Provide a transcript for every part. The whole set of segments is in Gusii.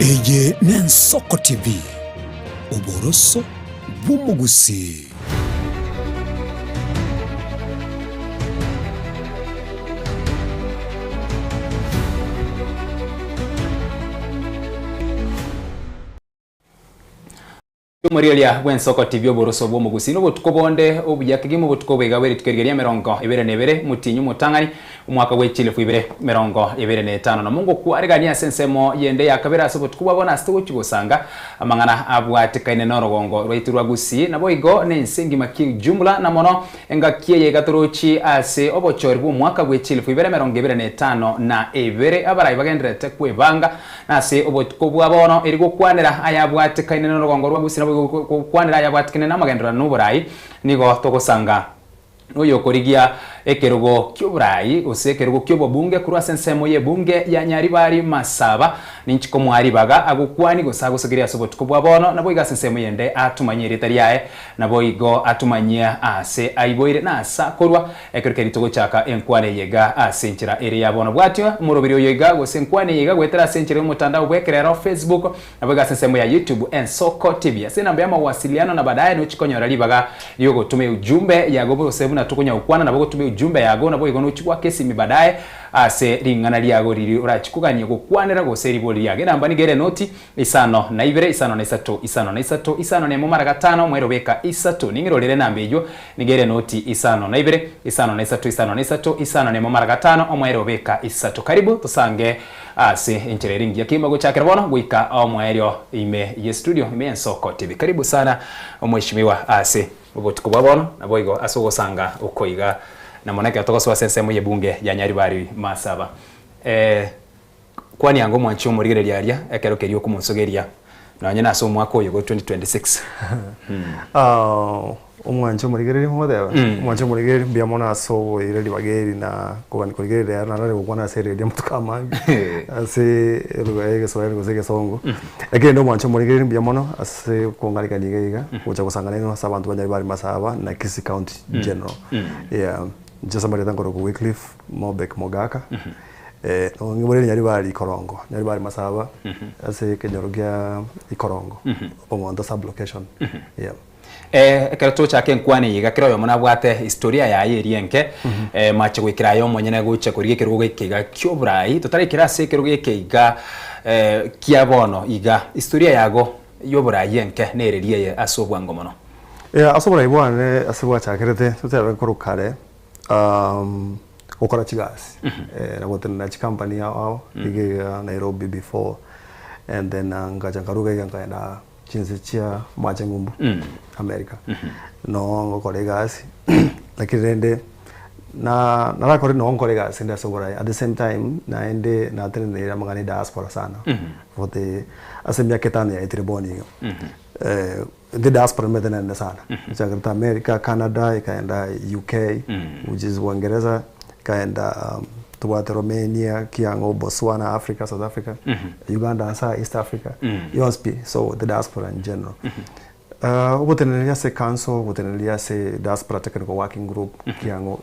Eye n'Ensoko TV, oboroso bw'omogusii. Omorieria bw'ensoko tibia oboroso bw'omogusii nobotuko bonde obuya kegima obotuko obo iga bwe rituko eriga ria emerongo ebere na ebere omotienyi omotang'ani omwaka bwe chilifu ibere emerongo ebere na etano na mongokwaregania ase ensemo yende ya kabere ase obotuko bwa bono ase togochia gosanga amang'ana abwatekaine norogongo rwaito rwa Gusii naboigo nense engima kiujumla na mono Engaki eye iga torochi ase obochori bw'omwaka bwe chilifu ibere emerongo ebere na etano na ebere, abarai bagendererete kwebanga, na ase obotuko bwa bono eri gokwanera ayabwatekaine norogongo rwa Gusii naboigo gokwanera ayabwatekaine namagenderero na oborai, nigo togosanga noyokorigia ekerogo ki'oborai gose ekerogo ki'obobunge korwa ase ensemo y'ebunge ya Nyaribari Masaba. Ninchi komoa ribaga agokwanie gose agosogerie ase obotuko bwa bono, naboigo ase ensemo eyende atumanye erieta riaye, Naboigo atumanyie aase aiboire na aase akorwa, ekero keria togochaka enkwana eye iga ase enchera ere ya bono. Bwatio omoroberi oyo iga gose enkwana eye iga goetera ase enchera y'omotandao bw'ekerero, Facebook, naboigo ase ensemo ya YouTube, Ensoko TV. Ase enamba y'amawasiliano na baadaye nochi konyora ribaga riogotoma eujumbe yago gose buna tokonya gokwana nabo gotoma eujumbe yago naboigo nochi goaka esimi baadaye ase ring'ana riago riria orachi kogania gokwanera gose ribori riago. Enamba nigo ere noti Isano na ibere, isano na isato, isano na isato, isano na emo mara gatano, omwero beka isato. Ning'irorere enamba eyio, nigo ere noti isano na ibere, isano na isato, isano na isato, isano na emo mara gatano, omwero beka isato. Karibu tosange ase enchera ere engiya kegima gochakera bono goika omoerio ime ye studio ime y'Ensoko TV. Karibu sana omweshimiwa ase obotuko bwa bono, naboigo ase ogosanga oko iga na mono ekero togosoa ase ensemo y'ebunge ya Nyaribari Masaba. Eh. Kwani anga omwanchi omorigereria aria ekero keria okomosogeria nonye nase omwaka oyo go 2026. Omwanchi omorigereria mogoteba? Omwanchi omorigereria mbuya mono ase oboira ribaga eri na kogani korigereria rero naende nare gokwana ase eredio amatuko amange ase eruga ya egeswahili gose egesongo. Lakini rende omwanchi omorigereria mbuya mono ase kongarikania iga iga gocha gosanga nainwe ase abanto banyare bare Masaba na Kisii County general. Yeah, inche ase amarieta nkorokwa Wycliffe Mobek Mogaka. Ng'ibore Nyaribari Ikorongo, Nyaribari Masaba, ase ekenyoro gia Ikorongo, Bong'onto sub location, yeah. Ekero tochaka enkwana eye iga, kera oyomo nabwate historia yaye eria enke, mache goikera aye omonyene gocha korigia ekerogo geke iga ki'oborai, totaraikera ase ekerogo eke iga kia bono iga, historia yago y'oborai enke nereria eye ase obwango mono. Yeah, ase oborai bwane ase bwachakerete, totebe nkorwa kare, gokora chigasi na gotenena chicompany ao ao iga iga Nairobi before and then ngacha nkaruga iga nkaenda chinse chia mache ng'umbu America noo ngokora egasi lakini rende na narakore noo nkore egasi ende ase oboraia at the same time naende nateneneire amang'ana ya diaspora sana for the ase emiaka etano yaetire bono iga. The diaspora nimanyete nene sana, echakerete America, Canada, ekaenda UK, which is Uingereza, ekaenda tobwate Romania, kiang'o, Botswana, Africa, South Africa, Uganda ase East Africa, yonsi pi, so the diaspora in general. Ogoteneneria ase council, ogoteneneria ase diaspora technical working group, kiang'o,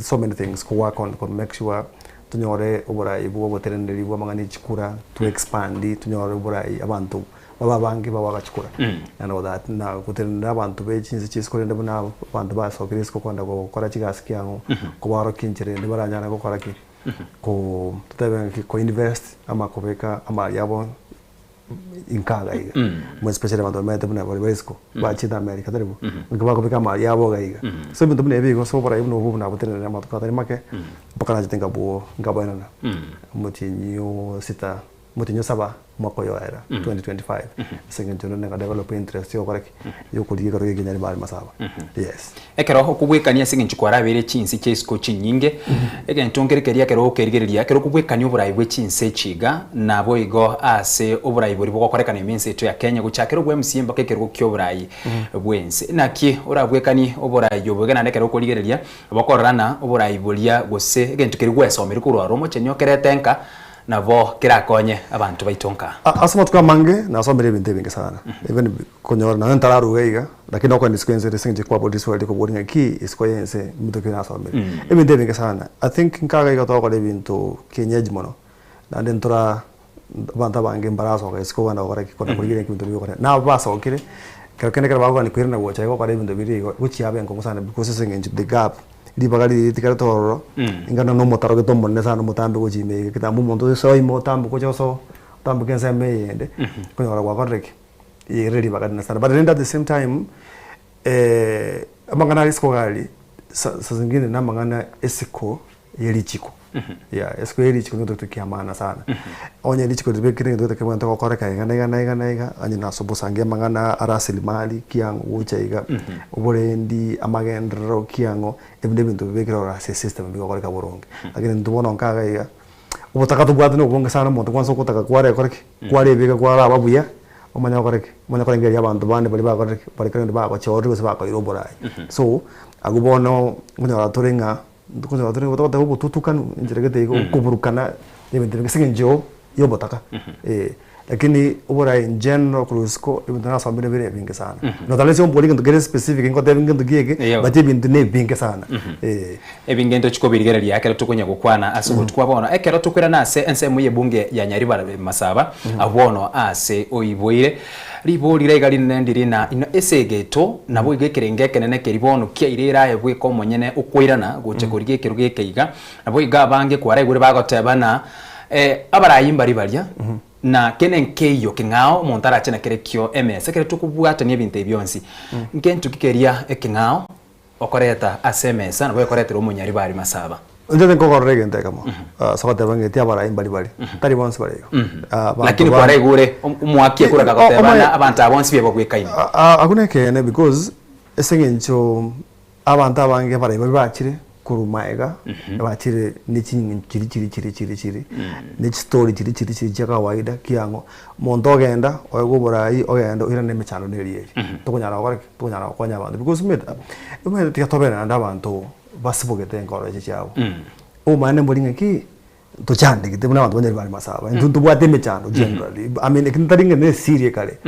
so many things, ko work on, ko make sure tonyore oborai bwa oboteneneri bwa amang'ana ya chikura, to expand, tonyore oborai abanto Babe abange bagwaka chikura and all that na gotenenera abanto be chinse chia isiko rende buna abanto basokire isiko kogenda gokora chigasi kiang'o kobaorokia enchera ende baranyare gokora ki ko totebe ng'aki ko invest ama kobeka amari abo inka iga iga more especially abanto bamenyete buna baria bare isiko bachiete America tari bo ng'aki bakobeka amari abo iga iga so ebinto buna ebi igo ase oborai buna obwo buna botenenere amatuko atari make mpaka nachete nkabwo nkaboenana omotienyi o sita. Omotienyi o saba omwaka oyo oera, 2025, ase eng'encho nonye nka develop interest yogokora ki? Yokorigia ekerogo eke nyaribari bare masaba. Yes. Ekero okobwekania ase eng'encho kwarabeire chinse chia isiko chinyinge, egento nkere keria ekero okerigereria, ekero okobwekania oborai bwe chinse echi iga, naboigo ase oborai boria bogokorekana ime ense yaito ya Kenya, gochakera obwa MCA mpaka ekerogo kia oborai bw'ense. Naki orabwekanie oborai obo iga naende ekero okorigereria, bokororana oborai boria gose egento keria gwesomeire korwa aro omocheni okerete nka, Nabo kerakonye abanto baito nka. Ase amatuko amange nasomire ebinto ebinge sana, even konyora nonya ntararuga iga, lakini nokogenda isiko y'ense ase eng'encho kwaboririe riswali rikoboria ng'a ki isiko y'ense mbinto ki nasomire. Ebinto ebinge sana, I think nkaga iga togokora ebinto kienyeji mono, naende ntora. Abanto abange mbarasoka isiko kogenda gokora ki? Kogenda korigereria ebinto bigokora. Na abwo basokire, ekero kende ekero bakogania koirana gocha iga gokora ebinto biria igo, gochia abe enkong'u sana because ase eng'encho the gap, ribaga riria ritigarete ororo, inga nonye omotaro gete omonene sana omotambe gochia ime iga, kitambo omonto osoe ime otamboke oche osoe, otamboke ensemo eyende, okonyora gwakorire ki? Ere ribaga rinene sana. But rende at the same time, amang'ana are isiko iga aria, sa saa zingine na amang'ana esiko ye richiko, yeah, esiko ye richiko nigo totokia amang'ana sana. Onye richiko ribekire egento gete kebwenerete gokoreka iga na iga na iga na iga, onye nase obosangi amang'ana arasilimali kiang'o gocha iga, oborendi, amagenderero kiang'o, ebi na ebinto bibekire ororo ase esystem bigokoreka boronge. Lakini intwe bono nka iga iga, obotaka tobwate na obonge sana omonto kwanza ogotaka kwarekora ki? Kwarebeka kwaraba buya, omanye gokora ki? Omanye korengereria abanto bande baria bakorire ki? Baria kende bagochorire gose bakoira oborai. So, abwo bono nkonyora tore ng'a nkonyora tore ng'a togoteba obotutukanu enchera gete igo okoburukana ebinto ebinge ase eng'encho ya obotaka eh. Lakini oborai in general korwa isiko ebinto nasomire bire ebinge sana. Not unless ombori egento kere specific ngotebi ngento ki eke, Eyo. but ebinto na ebinge sana eh. Ebinge ntochi kobirigereria ekero tokonya gokwana ase obotuko bwa bono. Ekero tokoirana ase ensemo y'ebunge ya Nyaribari Masaba, abwo bono ase oiboire, ribori riria iga rinene ndiri na inwe ase egeto, naboigo ekerengo ekenene keria bono kiaire eraye bweka omonyene okoirana gocha korigia ekerogo eke iga. Naboigo abange kwaraigure bagoteba na abarai mbari baria, na kende nkeiyo keng'ao omonto arache na kerekio emesa ekero tokobwatania ebinto ebi bionsi. Nkento ki keria ekeng'ao okoreta ase emesa nabo ekoretera omonyaribari masaba? Inche tinkogorora egento ekemo ase ogoteba ng'a eti abarai mbari bare, tari bonsi bare igo. Abanto Lakini ba- kwaraigure omoaki ekura kagoteba ng'a abanto aba bonsi bebabwekaine. Abwo nekeene because ase eng'encho Abanto abange baria baria bachire korwa magega, bachire ne ching'encho chiria chiria chiria chiria chiria, ne chistory chiria chiria chiria chia kawaida kiang'o, omonto ogenda oegwe oborai ogenda oirane emechando neri eri. Tokonyara gokora ki? Tokonyara gokonya abanto because omanyete omanyete tiga tobere naende abanto basibogete enkoro echi chiabo. Omanyete mbori ng'aki. Tochandegete buna abanto banyare bare masaba. Intwe ntobwate emechando generally. I mean ekio tari ng'a nesiri ekare.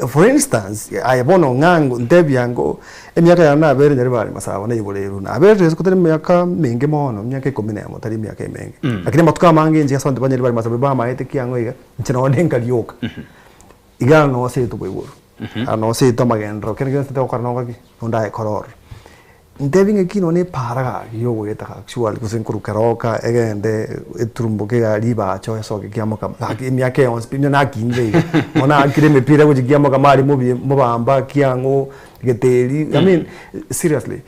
For instance, aye bono ng'a ntebia ngo emiaka yane nabere nyare bare masaba naiboreirwe. Naberire isiko tari emiaka menge mono, emiaka ikomi na emo tari emiaka emenge. Lakini amatuko amange inche ase abanto banyare bare masaba bamaete kiang'o iga, inche nonye nde nkarioka. Iga noo seito boiborwa. Noo seito amagenderero, kende gionsi togokora nokora ki? Nondaekore ororo. Ntebi ng'aki nonya epaara gaki yogoeta gaki surely gose nkorwa keroka egende eturumboke iga ribacho esoke kiamokama gaki emiaka eye yonsi pi onye nakinire iga bono naakire emepira gochia kiamokama aria mobie mobamba kiang'o geteri I mean seriously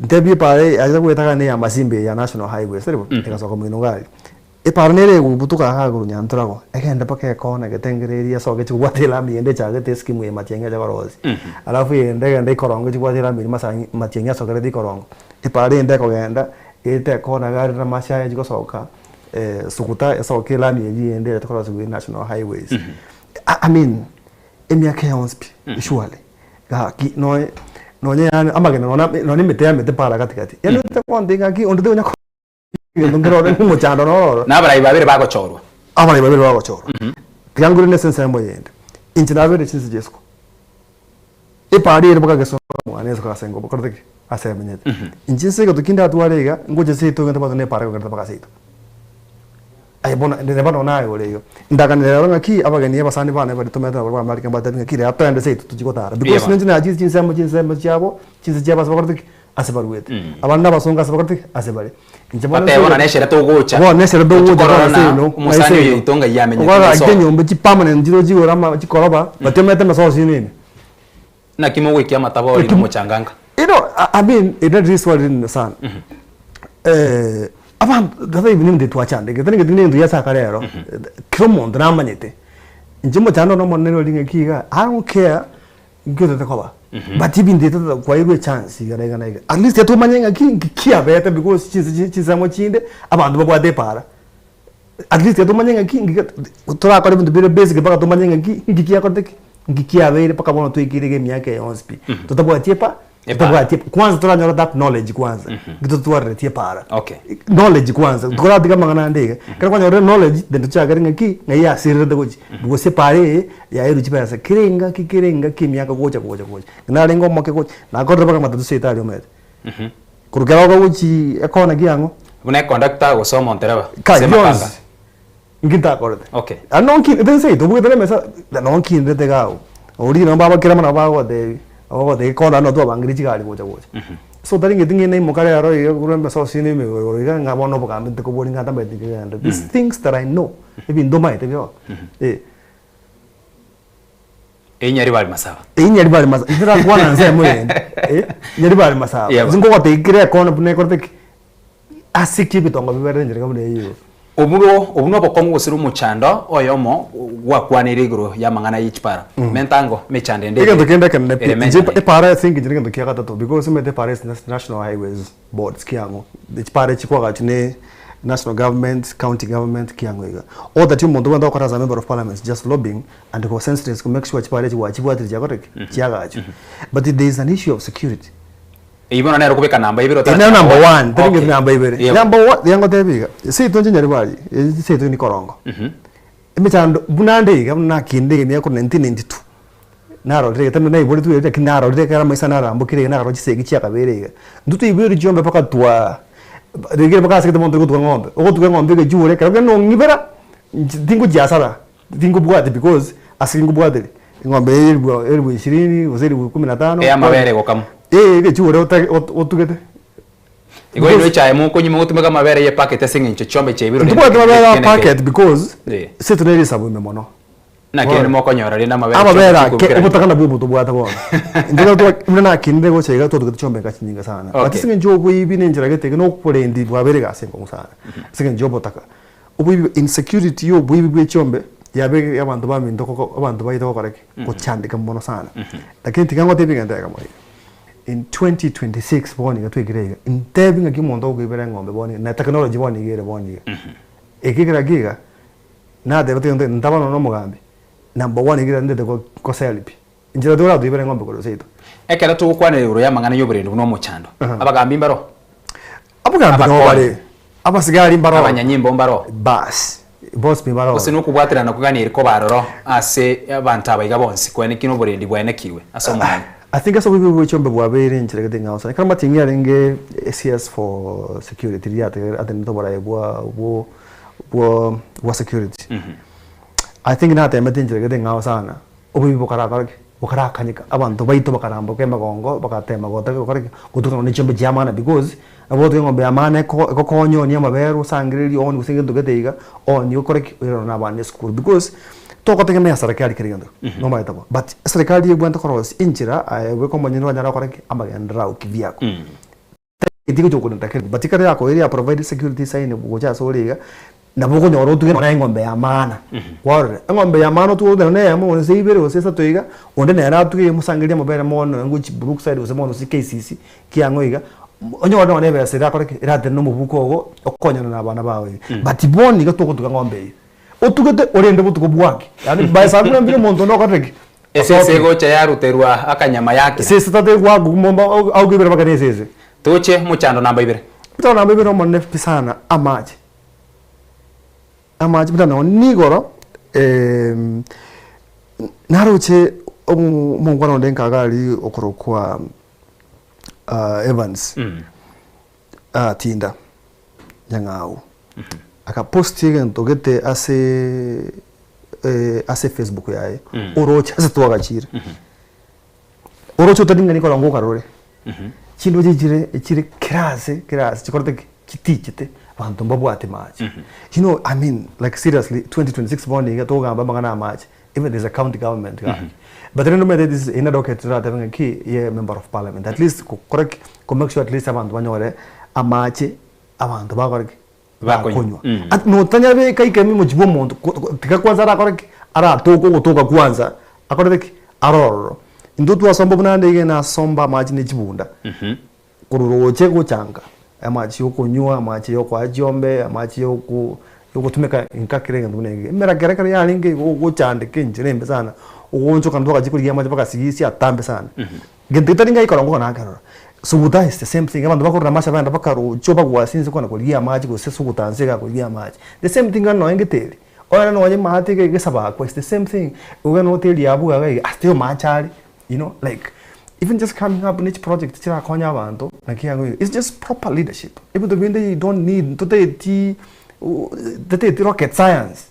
ntebi epaara eye aye goeta iga neya masimba eye ya national highway tari bo? Egasoka moino iga aria. Epaaro nere egobutoka iga korwa Nyantorago, egende mpaka ekona egetengere eria esoke chikobwata elami ende echagete eskimu eye Matiang'i acha korosia. Alafu eyende egende ikorongo chibwate elami eria Masang'i Matiang'i asokerete ikorongo. Epaaro eyende ekogenda, eete ekona iga aria namasi aye chigosoka suguta esoke elami eywo eyende erete korosiwa e national highways. I mean, emiaka eye yonsi pi, surely, gaki noe nonye yaani amagena nonye nonye emete yamete paara gati gati, yaani otete gaki onde tonya Egento nkere ore omochando noro oro. Na abarai babere bagochorwa. Abarai babere bagochorwa. Tiga ngore nese ensemo eyende. Inche nabeire chinse chia isiko. Epaari ere mpaka gesonga mwane isiko ase ngoba korete ki? Ase emenyete. Inche inse egento ki ndatware iga, ngocha seito ngende bwango ne epaara ekogerete mpaka seito. Aye bono, neba nonya naye ore igo. Ndaganire rero ng'aki abageni abasani bane baria tomenyete nabo ba America mbatebie ng'aki rero toende seito tochie gotara. Because ninche nachire chinsemo chinsemo chiabo, chinse chiabo ase bakorete ki? Ase baruete. Abande nabasongo ase bakorete ki? Ase bare. Inche bono Bateba nse- bono neshere togocha. Bono neshere togocha Tochi korora bono na seino, omosani seino. oyo oito ng'ai amenyete Okorora meso. ake enyomba chipermanent chiro chigoro ama chikoroba, batiomete emesosi ime ime. Naki mogoikia amatabori na omochanganga? You know, I, I mean, ere riswali rinene sana. Eh, abanto, sasa hivi ninde twachandekete, tari ng'iti nento yasaka rero, kera omonto namanyete, inche omochando one omonene ori ng'aki iga, I don't care Inki otete koba? But ebinto ebi tata kwairwe echance iga na iga na iga. At least tomanye ng'aki nki kiabete because chinse chi chinsemo chinde abanto babwate epaara. At least tomanye ng'aki nki torakore ebinto bire basic mpaka tomanye ng'aki nki kiakorete ki? Nki kiabeire mpaka bono twaikeire iga emiaka eye yonsi pi. Totabwati epa Epaara. totabwati epa kwanza toranyora that knowledge kwanza, nki totwareretie epaara. Okay. Knowledge kwanza, tokoratiga amang'ana ande iga. Ekero kwanyorire knowledge then tochakere ng'aki, ng'ai yasirerete gochia. Gose epaara eye yaerwe chibesa kera engaki kera engaki emiaka gocha gocha gocha. Narenge omoke gocha, nakorire mpaka matatu seito aria omanyete. Korwa keroka gochii ekona kiang'o. Buna econductor gose omontereba Kai gose makanga. bionsi. Inki ntakorete? Okay. Aria nonki ete nseito obugete na emesa nonkinderete iga abwo. Oria nabo babakera mono bagotebi, bagotebi kona nabo twabangire chigari gocha gocha. So tari ng'iti ng'ende naimoka rero iga korwa emesa osinde ime igoro iga ng'a bono obogambi ntikobori ng'a ntamanyeti nkegenda. These things that I know, ebinto omanyete bioka, eh. Eyio Nyaribari Masaba. Eyio Nyaribari Masaba, inche nakwana ensemo eyende, eh, Nyaribari Masaba. Yeah, Inche nkogotebia kera ekona buna ekorete ki, ase ki ebitongo bibere enchera buna eyio igo. Obwo obwo nobokong'u gose omochando oyomo gwakwaneire igoro y'amang'ana ye chipara. Mentango mechando ende Egento kende ekenene pi, ere inche menchane. epara ase eng'encho negento kia gatato because omanyete epara ase National Highways Board kiang'o, chipara echi kwagachwa ne national government, county government kiang'o iga. All that omonto obwenerete gokora as a member of parliament is just lobbying and go sensitize to make sure chipara echi gwachibwatire chiakorire ki? Chiagachwa. But there is an issue of security. Eyio bono nere okobeka namba ibere Ere nero number one, tari Okay. namba ibere. Yebo. Number one, tiga ngotebie iga, seito inche Nyaribari, seito ni Korongo. Emechando buna ande iga, buna nakinde iga emiaka korwa 1992, narorire iga, tari naiboretwe erio lakini narorire ekero amaiso ane arambokire iga nakarora chisegi chiakabeire iga. Intwe twaiboirwe chiombe mpaka twaa rigere mpaka ase egete bono tori gotuga ng'ombe, ogotuga eng'ombe egechure ekero kende nong'ibera, inche tingochia hasara, tingobwati because ase ngobwateria, eng'ombe eye elifu elifu ishirini gose elifu kumi na tano. Ey'amabere egokama. Eeh egechure otage ot- otugete. Igo inwe echae mokonywa mogotumeka amabere ye packet ase eng'encho chiombe chiaibirwe rende Ntobwate mabere a kende kende. packet because Eh. seito nere risabu ime mono. Naki rende mokonyora rende amabere Amabere chiombe ake chikobikera obotaka nabwo obo tobwate bono. Intwe ekero twa buna nakinire gocha iga twatugete chiombe enka chinyinge sana. But Okay. ase eng'encho oboibi na enchera gete iga na oborendi bwabeire egasi enkong'u sana. Ase eng'encho ya obotaka. Oboibi insecurity ya oboibi bwe chiombe yabeire abanto baminto koko abanto baito gokora ki? Gochandeka mono sana. Lakini tiga ngotebie egento ekemo iga. In 2026 bono iga twekire iga, ntebi ng'aki omonto okoibera eng'ombe bono iga, na technology bono iga ere bono iga. Eke kera ki iga, natebete egento ntaba nonya na omogambi, number one ekero ndete ko kosell pi, inchera toratoibere eng'ombe korwa seito. Ekero togokwanera igoro y'amang'ana y'oborendi buna omochando, abagambi mbaro? Abagambi nabo Abakoni. bare, abasigari mbaro. Abanyanyimbo mbaro? Baas, bonsi pi mbaro. Gose nokobwaterana koganeiri koba aroro ase abanto aba iga bonsi, koenekia noborendi bwaenekirwe ase Omonene. I think ase oboibi bwe chiombe bwabeire enchera gete eng'ao sana. Ekero Matiang'i arenge CS for security riria atenenete oboraia bwa bwo bwo bwa security, I think natemete enchera gete eng'ao sana, oboibi bokarakora ki? Bokarakanyeka, abanto baito bakaramboka emegongo bagatema gotaka gokora ki? Gotuka nonya chiombe chia amang'ana because nabo ogotuga eng'ombe ya amang'ana eko ekokonya oonie amabere osangererie oonie gose egento gete iga, oonie okore ki? Oirane na abana esukuru because togotegemea serikali kera egento, nomanyete bo. But eserikari ebwenerete korosia enchera aye bweka omonyene oranyare gokora ki? Amagenderero ao kivyako. Tigocha gokorenta kende, but ekero yakoeire ya provide security sign gocha ase ore iga, nabo okonyora otuge nonye eng'ombe ya maana, kwarora eng'ombe ya maana otuge nonye eyemo gose ibere gose isato iga, onde nere atuge iga emosangererie amabere mono nonye gochia Brookside gose mono gose KCC, kiang'o iga, onyore nonye ebesa erakore ki? Eratenene omobuko ogo, okonyana na abana bao iga. But bono iga togotuga ng'ombe eyio, otugete orende botuko bwake, yaani by saa kumi na mbili omonto onde okorire ki? Esese egocha yaruterwa akanyama yakira. Esese tategwa momba agokoibera mpaka na esese. Toche mochando namba ibere. Mochando namba ibere omonene pi sana amache. Amache buna nonye nigoro naroche omongwana onde nkaga aria okorokwa Evans Tinda Nyang'au akapost egento gete ase ase facebook yaye oroche ase twagachire oroche otari ng'a nikoro ngokarore chindoche chire chire kera ase kera ase chikorete ki chitichete abanto mbabwate mache you know I mean like seriously 2026 bono iga togamba amang'ana ya amache even there's a county government gaki but rende omanyete this is eye docket toratebe ng'a ki ye member of parliament at least gokora ki ko make sure at least abanto banyore amache abanto bakore ki Bakonywa. bakonywa At notanyabeka ikemi mochie bwa omonto ko- ko- tiga kwanza arakore ki aratoke ogotoka kwanza akorete ki are ororo intwe twasomba buna ande iga nasomba amache ne chibunda korwa roche gocha nka amache ya okonywa amache ya okoa chiombe amache ya oko ya ogotumeka nka kera egento buna eke. Emerakera ekero yarenge igo ogochandeka enchera embe sana ogoonchoka ntwagachia korigia amache mpaka sigisi atambe sana. Gento getari ng'a ikorongo igo nakerora. Suguta is the same thing, abanto bakorora amache bagenda mpaka roche bagoasia inse kona korigia amache gose suguta nse iga korigia amache. The same thing ng'a nonye ngeteri, onye nonye maate iga egesabakwa is the same thing, ogende hoteli abwo iga iga ase amache are, you know like even just coming up ne chiproject chirakonye abanto naki iga iga it's just proper leadership. Ebinto binde you don't need, ntotaeti. Tetaeti rocket science,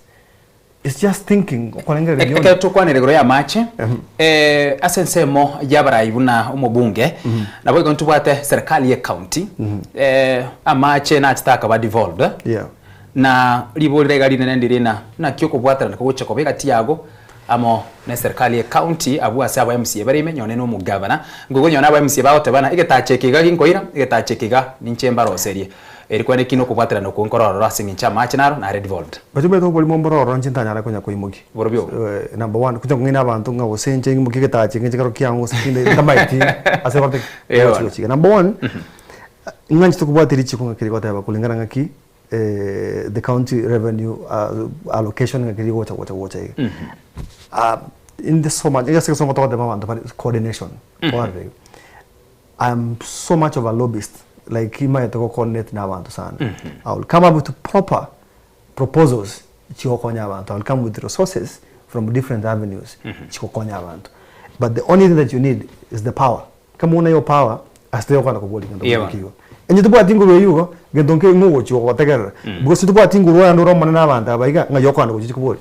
it's just thinking okorengereria Ekero beyond. tokwanire igoro y'amache, ase ensemo y'abarai buna omobunge, naboigo ntobwate serikali y'ecounty, amache nachete akaba devolved, Yeah. na ribori riria iga rinene ndiri ng'a naki okobwaterana kogochia koba egati yago amo ne serikali y'ecounty abwo ase aba MCA bare ime nyone na omogavana, nkoigwa nyone aba MCA bagoteba ng'a egetacho eke iga ginkoira, egetacho eke iga ninche mbaroserie. Eri kwene ki nokobwaterana okwo nkore ororo ase engencho y'amache naro nare devolved. Bachomete oborimo mboro ororo inche ntanyare konya koimokia. Borobio obo. Number one, konya kong'ina abanto ng'a gose inche ng'imokie egetachi ng'eche kero kiang'u gose kinde ntamaeti ase gote Eeh bono. gochigochiga. Number one, ng'anchete kobwatia richiko ng'aki rigoteba kulingana ng'aki the county revenue allocation ng'aki rigocha gocha gocha iga. In this so much, ase egesongo togoteba abanto bare coordination, kwarora iga. I am so much of a lobbyist like imanyete go coordinate na abanto sana. I will come up with proper proposals chigokonya abanto. I will come with resources from different avenues chigokonya abanto. But the only thing that you need is the power. Kama una yo power ase togokwana kobori gento Yeah. buna kigo. Onye tobwati nguru eywo igo, gento nke ng'o ogochia gogotegerera. Because tobwati nguru naende ore omonene na abanto aba iga, ng'ai okogenda gochia chikobori.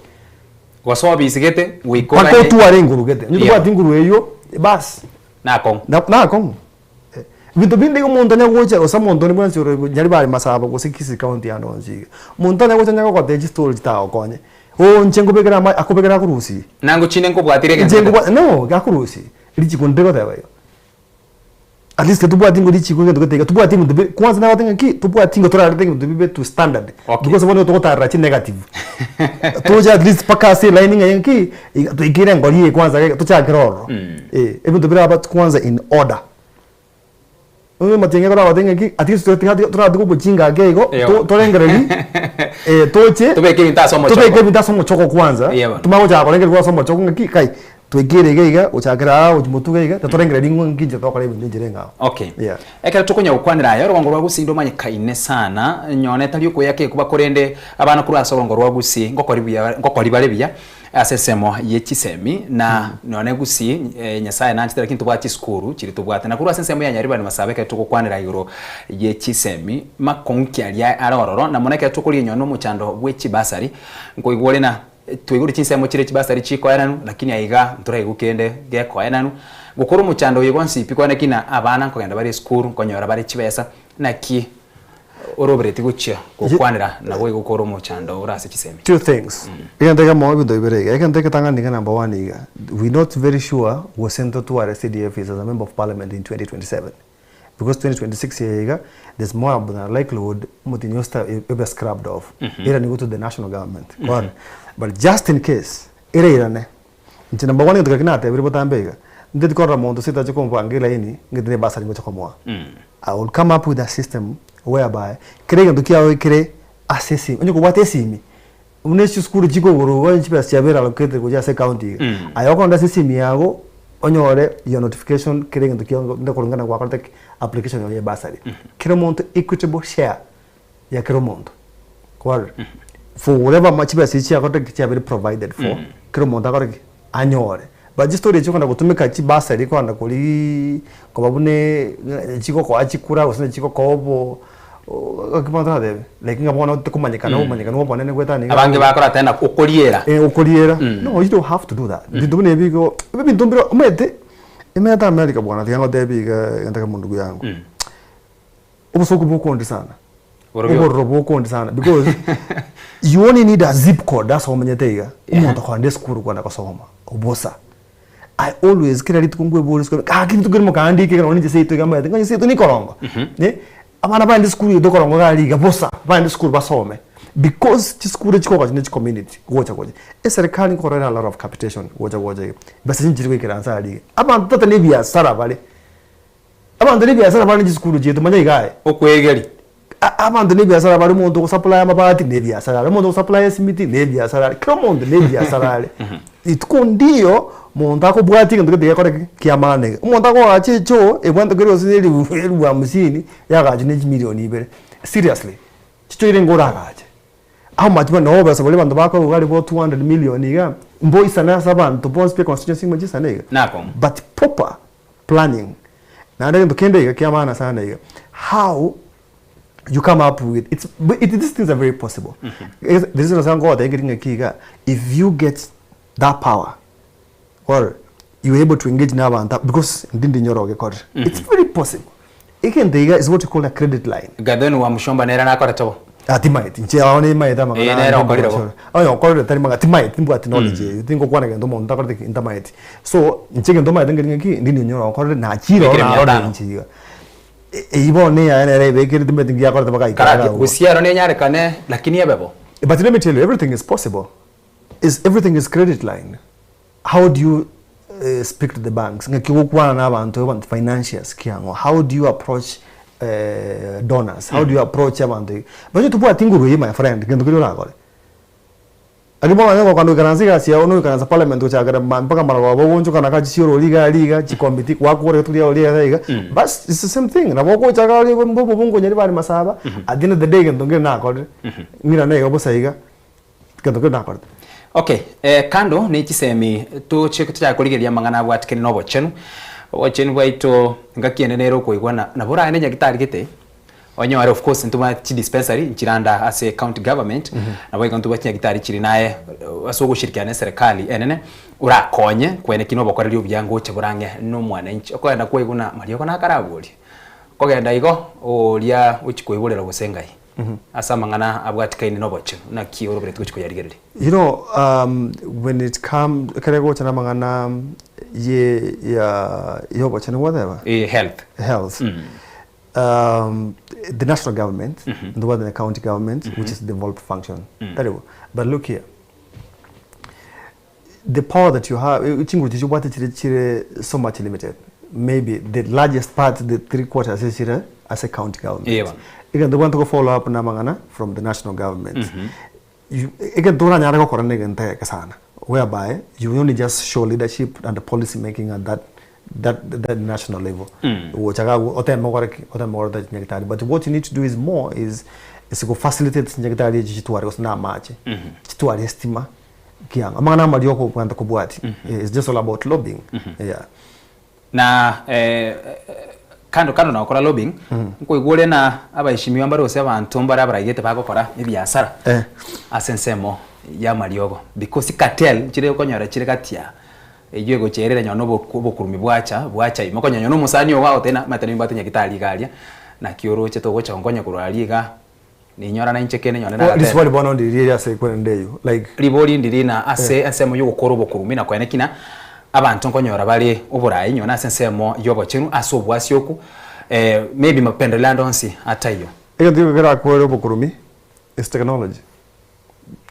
Gosoa obisi gete, goika Mpaka oganye. otware enguru gete. Onye Yeah. tobwati nguru eywo, bas. Nakong'u. Na nakong'u. Ebinto binde iga omonto onye gocha gose omonto onde bwensi ore Nyaribari Masaba gose Kisii county ande onsi iga, omonto onye gocha onye gogotebia chistori chitagokonye, oo inche nkobekera ama akobekera akorusie. Nango chinde nkobwatire egento Inche gete. nkobwa no, gakorusie, richiko ndire goteba igo. At least tobwati ngo richiko egento gete iga, tobwati ebinto bi kwanza nagoteba ng'a ki, tobwati ngo torarete ebinto bibe to standard. Okay. Because bono nigo togotarera chinegative. Toche at least mpaka ase elaini ng'a ng'aki, iga toikere engori eye kwanza iga tochakere ororo. Eh, ebinto biraba kwanza in order. Onye matiang'i ekero agoteba ng'aki, at least tiga tiga toratiga obochinga ake igo, Eyo. to torengereri, toche, Tobeke ebinto ase omochoko. tobeke ebinto ase omochoko kwanza, Eya bono. tomanye gochaka korengereri ase omochoko ng'aki kai, Twaikire iga iga, gochakera aa gochia motuga iga, tatorengereria ng'o nki inche tokora ebinto enchera eng'ao. Okay. Yeah. Ekero tokonya gokwanera aya, orogongo rwa Gusii ndomanyekaine sana, nyone tari okoyaka ekuba korende abana korwa ase orogongo rwa Gusii ngokori buya ngokori bare buya ase ensemo ye chisemi na nonye Gusii Nyasaye nanchete lakini tobwate chisukuru chiria tobwate. Na korwa ase ensemo ya Nyaribari Masaaba ekero togokwanera igoro ye chisemi makong'u ki aria are ororo na mono ekero tokoria nonye omochando bwe chibasari nkoigwa ore na Twaigure chinsemo chire chibasari chikoenanwa, lakini aiga ntoraigwe kende gekoenanwa. Gokora omochando oyo bonsi pi kwane ki na abana nkogenda bare esukuru, nkonyora bare chibesa, naki orobereti gochia gokwanera naboigo gokora omochando ore ase chisemi. Two things, egento ekemo ebinto bibere iga, egento egetang'ani iga number one iga, we not very sure gose ntotware CDF as a member of parliament in 2027. Because 2026 eye iga there's more than likelihood omotienyi osita ebe scrubbed off erani go to the national government bono but just in case ereirane inche number one egento keria natebire botambe iga nteti korora monto ase tache kompanga elaini ng'ete ne ebasari ngocha komoa I will come up with a system whereby kera egento kiago kere ase esimi onye kobwate esimi Buna chisukuru chikogorwa igo chibesa chiabeire allocated gochia ase ecounty iga. Aye okogenda ase esimi yago, onyore your notification kera egento kiago onde korengana gwakorete ki? Application yago ya ebursary. Kera omonto equitable share ya kera omonto. Kwarora? For whatever ma chibesa echi chiakorete ki? Chiabeire provided for, kera omonto akore ki? Anyore. But chistory echi okogenda gotumeka chibursary kogenda korigiiii koba buna chigokoa chikura gose chigokoa obo gaki bono toratebe like ng'a bono tokomanyekana obomanyekani obonene goetania iga Abange bakora tena okoriera. Eh okoriera no you don't have to do that ebinto buna ebi igo ebinto mbire omanyete emeate America bwana tiga ngotebie iga egento ekemo ndugu yangu obosoku bokondi sana Borobio. obororo bokondi sana because you only need a zip code ase omenyete iga omonto akogenda esukuru kogenda gosoma obosa. I always kera rituko nkweboria isiko gaki rituko erimo kandike ekero nonye inche seito iga omanyete ng'a seito nikorongo eh, abana baende esukuru egento okorongo iga aria iga bosa, baende esukuru basome because chisukuru chikogocha ne chicommunity gocha gocha. Eserekari nkorora ere a lot of capitation gocha gocha iga, besa chinchiri goikera nse aria iga. Abanto tata na ebiasara bare, abanto na ebiasara bare ne chisukuru chiaito manya iga aye. Okoegeria. Abanto nebiasara bare, omonto ogosupply amabati nebiasara are, omonto ogosupply esimiti nebiasara are, kera omonto nebiasara are. Rituko ndiyo monto akobwatia egento gete gekore ki? Kiamana iga. Omonto akoagacha echoo ebwate keri gose elifu elifu hamsini, yagachwa ne chimilioni ibere, seriously, chichoo ere ngoragache. How much money nabo obesa boria abanto bakoigwa iga bo 200 million iga, mboisane ase abanto bonsi pi econstituency ng'a chisane iga. Nakong'u. But proper planning, naende egento kende iga kia maana sana iga, how. You come up with it's but it, these things are very possible. The reason ase ngogotebia nkeri ng'aki iga, if you get that power or you able to engage na abanto aba because ndindi nyore ogekorire. It's very possible. Egento iga is what you call a credit line. Gathoni wa Mushomba nere nakorete bo. Ah, timaeti inche ao nimaete amang'ana Eh, nere okorire bo. Onye okorire tari mang'ana timaeti timbwati knowledge eyio tingokwana gento omonto takorete ki ntamaeti. So inche egento maete nkeri ng'aki ndindi onyore okorire nachire Bekire ororo mia narorire tano. inche iga. Eyio bono neyaye nere ebekire timanyeti nki yakorete mpaka aikare Karati iga abwo. gusii ero nenyarekane lakini ebe bo. But let me tell you everything is possible is everything is credit line how do you speak to the banks ng'aki ogokwana na abanto abanto financiers kiang'o how do you approach donors how do you approach abanto iga onye tobwati nguru eyio my friend gento keria orakore. Lakini bono onye gokana goikaransa egasi yao noikaransa parliament gochakera ma mpaka marogoba ogoonchokana ka chisiorori iga aria iga chikomiti gwakora rituko riao riaye iga iga bas it's the same thing nabo ogocha iga aria mbe omobunge onyari bare masaba at the end of the day egento nkere nakorire ng'irane iga bosa iga egento nkere nakorete. Okay, kando ne chisemi toche tochake korigereria amang'ana abwatikene na obochenu, obochenu bwaito ngaki ende nere okoigwa na nabo oragende nyagitari gete. Onyore of course ntobwate chidispensary nchiranda ase county government, nabo igo ntobwate chinyagitari chiri naye ase ogoshirikiana na eserekari enene, orakonye kwene ki na obokoreri obuya ngocha bore ang'e na omwananchi. Okogenda kwaigwa buna mariogo nakaraborie, okogenda igo oria ochia koiborera gose ngai ase amang'ana abwatikaine na obochenu, naki oroberetie gochia koyarigereria? You know when it come ekere gocha na amang'ana ye ya ya obochenu gwateba? Eh, health. Health. The national government ntobwate na county government which is devolved function tari bo but look here the power that you have eh, chinguru chiria obwate chire chire so much limited maybe the largest part the 3 quarters echire ase county government Eeh bono. egento obwate go follow up na amang'ana from the national government you egento oranyare gokora na egento egeke sana whereby you only just show leadership and policy making at that that that national level gocha iga abwo oteme okore ki oteme koreta chinyagitari but what you need to do is more is is go facilitate chinyagitari echi chitware gose na amache chitware estima kiang'o amang'ana amaria okobwanta kobwati it's just all about lobbying yeah. Na kando kando na gokora lobbying, nkoigwa ore na abaeshimiwa mbare gose abanto mbare abaraigete bagokora ebiasara ase ensemo y'amariogo because cartel nchire okonyora chire gati aa eywo egocherera nonye na obokurumi bwacha bwacha ime okonyora nonye na omosani ogo agotebia ng'a omanyete nimbwate nyagitari iga aria naki oroche togocha gonkonya korwa aria iga Ninyorana inche kende nyone Bo nagatebe. riswali bono ndiri eri ase ekwerende eyio like. Ribori ndiri na ase ensemo y'ogokora obokurumi na koene kina abanto nkonyora bare oborai nyone ase ensemo y'obochenu ase obwasioku maybe mapendeleo ande onsi ataiyo. Egento geke kerakore obokurumi is technology.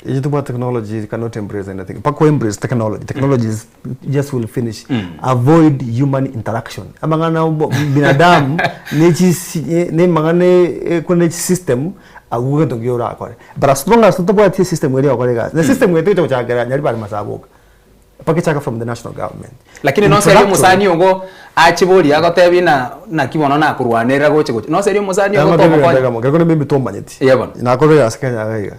Inche tobwate technology you cannot embrace anything mpaka o embrace technology, technology is just will finish avoid human interaction amang'ana obo binadamu ne chisi ne amang'ana ekore ne chisystem abwo egento nkiya orakore but as long as totabwati esystem eria egokora egasi na system eye tegocha gochakera nyaribari masaboka mpaka echake from the national government. Lakini noserie omosani ogo ache boria agotebi ng'a naki bono nakorwanerera gocha gocha noserie omosani ogo tomokonya. Ekero kende maybe tomanyeti. Eeh bono. Nakorire egasi Kenya iga iga,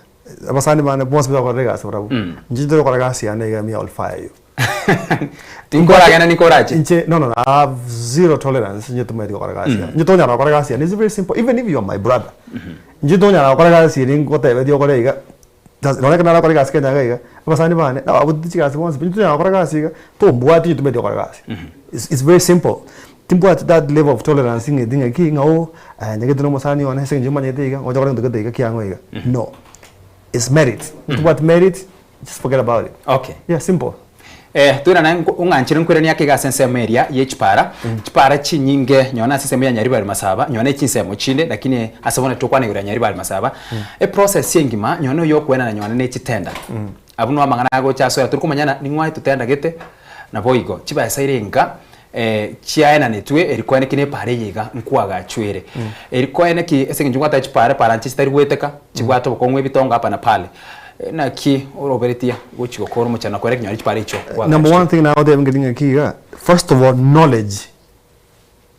abasani bane bonsi bakorire egasi barabwo, inche ntari gokora egasi yane iga me I will fire you. Tinkoragenda nikorache. Inche no no no I have zero tolerance inche timanyeti gokora egasi yane. Inche tonyara gokora egasi yane it's very simple even if you are my brother, inche tonyara gokora egasi eri ngotebetie okore iga. Nonye ekero narakore egasi Kenya iga iga, abasani bane nababuteti chigasi bonsi pi, intwe tonyara gokora egasi iga, tombwati intwe tomanyeti gokora egasi. It's it's very simple, timbwati that level of tolerance ng'eti ng'aki ng'a oh aye nyagete na omosani one ase eng'encho omanyete iga, ngocha gokora egento gete iga kiang'o iga, no. It's merit, tobwati merit, just forget about it. Okay. Yeah, simple. Eh, toirane nko- ong'anchire nkoiranie ake iga ase ensemo eria ye chipara, chipara chinyinge nonye ase ensemo ya Nyaribari Masaba, nonye chinsemo chinde lakini ase bono tokwana igoro ya Nyaribari Masaba, eprocess engima nonye oyo okoenana nonye ne chitender, abwo nwo amang'ana agocha asoera tori komanya ning'o aetotender gete, naboigo chibesa ere enga chiaenanetwe eri koene ki na epara eye iga nkoagachwa ere. Eri koene ki ase eng'encho ngwateba chipara epara nche chitari goeteka, chibwate obokong'u ebitongo hapa na pale. Naki oroberetie gochia gokora omochando na koera ekenyoro chipara echio Number koagachwa? one thing nagoteba ngeri ng'aki iga, first of all knowledge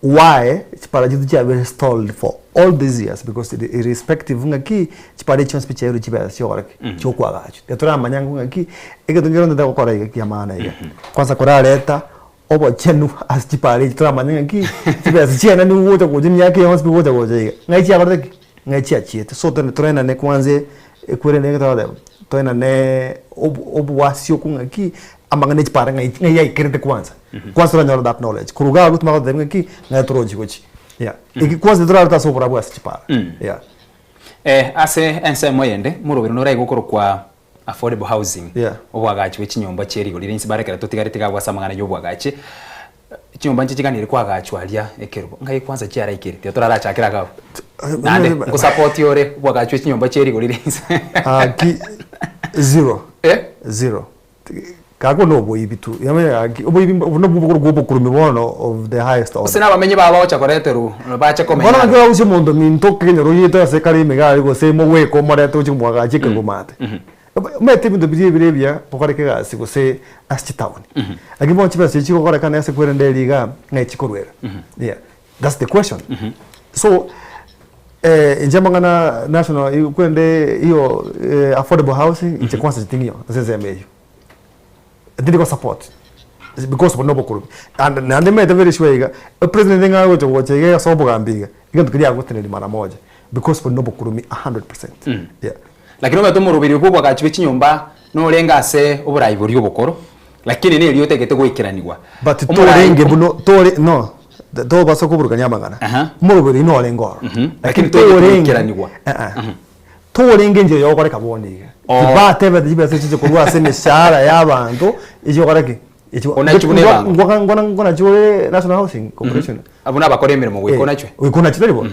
why chipara chiaito chiabeire stalled for all these years because irrespective ng'aki chipara echi chionsi pi chiairwe chibesa chiokora ki? Chiokoagachwa. Tiga toramanya ng'o ng'aki egento nkere ntoteba gokora iga kia maana iga. Kwanza korareta obochenu ase chipara echi toramanye ng'aki chibesa chiaye naende gocha gocha emiaka eye yonsi pi gocha gocha iga, ng'ai chiakorete ki? Ng'ai chiachiete. So tore toraenane kwanza ekwerende nigo togoteba, toenane obo obwasioku ng'aki, amang'ana ya chipara ng'ai ng'ai yaikerete kwanza. Kwanza toranyore that knowledge. Korwa iga abwo timanya gototebia ng'aki, ng'ai torochi gochia. Yeah. Eki kwanza torarete ase oborabu ase chipara. Yeah. Ase ensemo eyende, moroberi noraigwe okorokwa affordable housing, Yeah. oboagachi bwe chinyomba chie rigori rinsi bare ekero totigareti iga abwo ase amang'ana ya oboagachi, chinyomba nchi chiganire koagachwa aria ekerubo, ngai kwanza chiaraikire, tiga torarachakere iga abwo. Naende ngosapoti ore oboagachi bwe chinyomba chie rigori rinsi. Gaki zero. Eh? Zero. Gaki na oboibi tu, yamanya gaki oboibi obo nobwo obokorokwa obokurumi bono of the highest order. Gose nabamenyi babo bagocha koreterwa bache komenya Bono aroro. naki orarusie omonto minto ekenyoro giaito ase kare ime iga aria gose mogweka omorete gochia komoagacha ekeromate. Omanyete ebinto biria ebire ebiya gokoreka egasi gose ase chitaoni. Lakini bono chibesa echi chigokorekana ase kwerenda eria igaa ng'ai chikorwera. Yeah, that's the question. So inche amang'ana national kwerende iyo affordable housing inche kwanza chiting'io ase ensemo eyio. Tindi go support because obwo nobokorobi and naende nimanyete very sure iga, epresident ng'a agocha gocha iga ase obogambi iga, egento keria agotenenia mara moja because obwo nobokurumi a hundred percent yeah. Lakini omanyete omoroberio bwa obwagachi bwe chinyomba norenge ase oborai boria obokoro, lakini nerio otagete goikeranigwa. But Omorai torenge buna tore no tobasa koburukania amang'ana, Aha. omoroberio norenge ororo, Lakini toigete goikeranigwa. Torenge enchera y'ogokoreka bono iga. Oo. Tibatebete chibesa echi chikorwa ase emeshahara y'abanto echi gokora ki? Echi Onachwe buna ebango. ngwaka ngona ngonachwe ore National Housing Corporation. Abwo nabakora emeremo goika onachwe. Goika onachwe tari bo?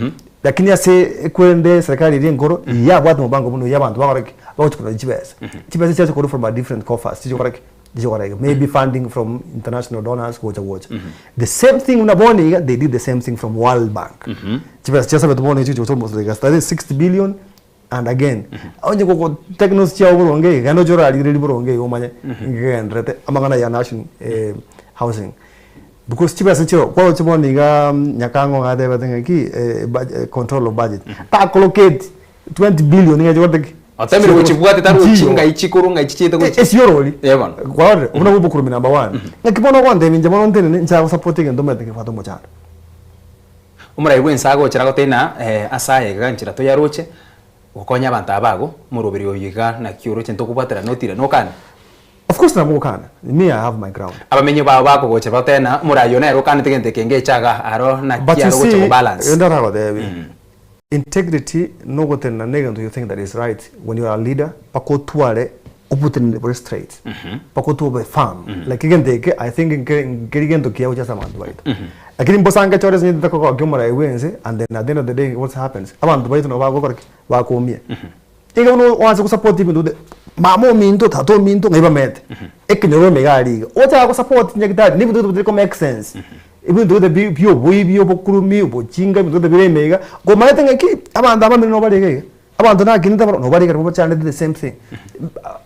Lakini ase ekwende eserikari eria enkoro yabwate omobango buna oyio abanto bagokora ki? Bagochi korora chibesa. Chibesa chiacha korwa from a different coffers chichi gokora ki? Chichi gokora iga. Maybe funding from international donors gocha gocha. The same thing buna bono iga they did the same thing from World Bank. Chibesa chiasabetwe bono echi chigocha almost like 60 billion and again onye gogo technos chiago boronge iga genda oche orarigereria boronge iga omanye ngegendererete amang'ana ya national housing. Because chibesa chiroo kwaroche bono igaa Nyakang'o iga atebete ng'aki budget control of budget takoloketi 20 billion ng'a eche ki? Otemire gochibwati tarochi Nchiyo. ng'ai chikoro ng'ai chichiete gochia. Esiorori Eh bono. kwarorire obwo nabwo obokurumi number one ng'aki bono ogontebia inche bono ntenene nchake gosupport egento omanyete ngebwate omochando. Omorai bwense agochera agotebia ng'a ase aya iga nchera toyaroche, gokonya abanto aba ago, omoroberi oyo iga naki oroche ntokobwaterana otire nokane? Of course nabo ngokana, me I have my ground. Abamenyi bao bakogocha bagotebia ng'a omorai oyo nere okanete gento eke ngeche iga aro naki But you aro gocha see, gobalance. rende naragotebi, integrity nogotenena na egento you think that is right when you are a leader mpaka otware oboteneneri bore straight, mpaka otwe obe firm, like egento eke I think nke nkeri gento kiya gochia ase abanto baito. Lakini mbosa nkechore ase eng'encho ntakogokia omorai bwa ense and then at the end of the day what happens, abanto baito nabo bagokora ki? Bakoumia. Iga buna oanse gosupport ebinto gose mama ominto, tata ominto ng'ai bamete, ekenyoro ime iga aria iga, ochake gosupport nyagetari na ebinto gete bitari ko make sense, ebinto gete bi bia oboibi, obokurumi, obochinga, ebinto gete bire ime iga, komanyete ng'aki abanto aba bamino nabo bare iga iga, abanto nakinete barobwo nabo bare iga nabo bachandete the same thing.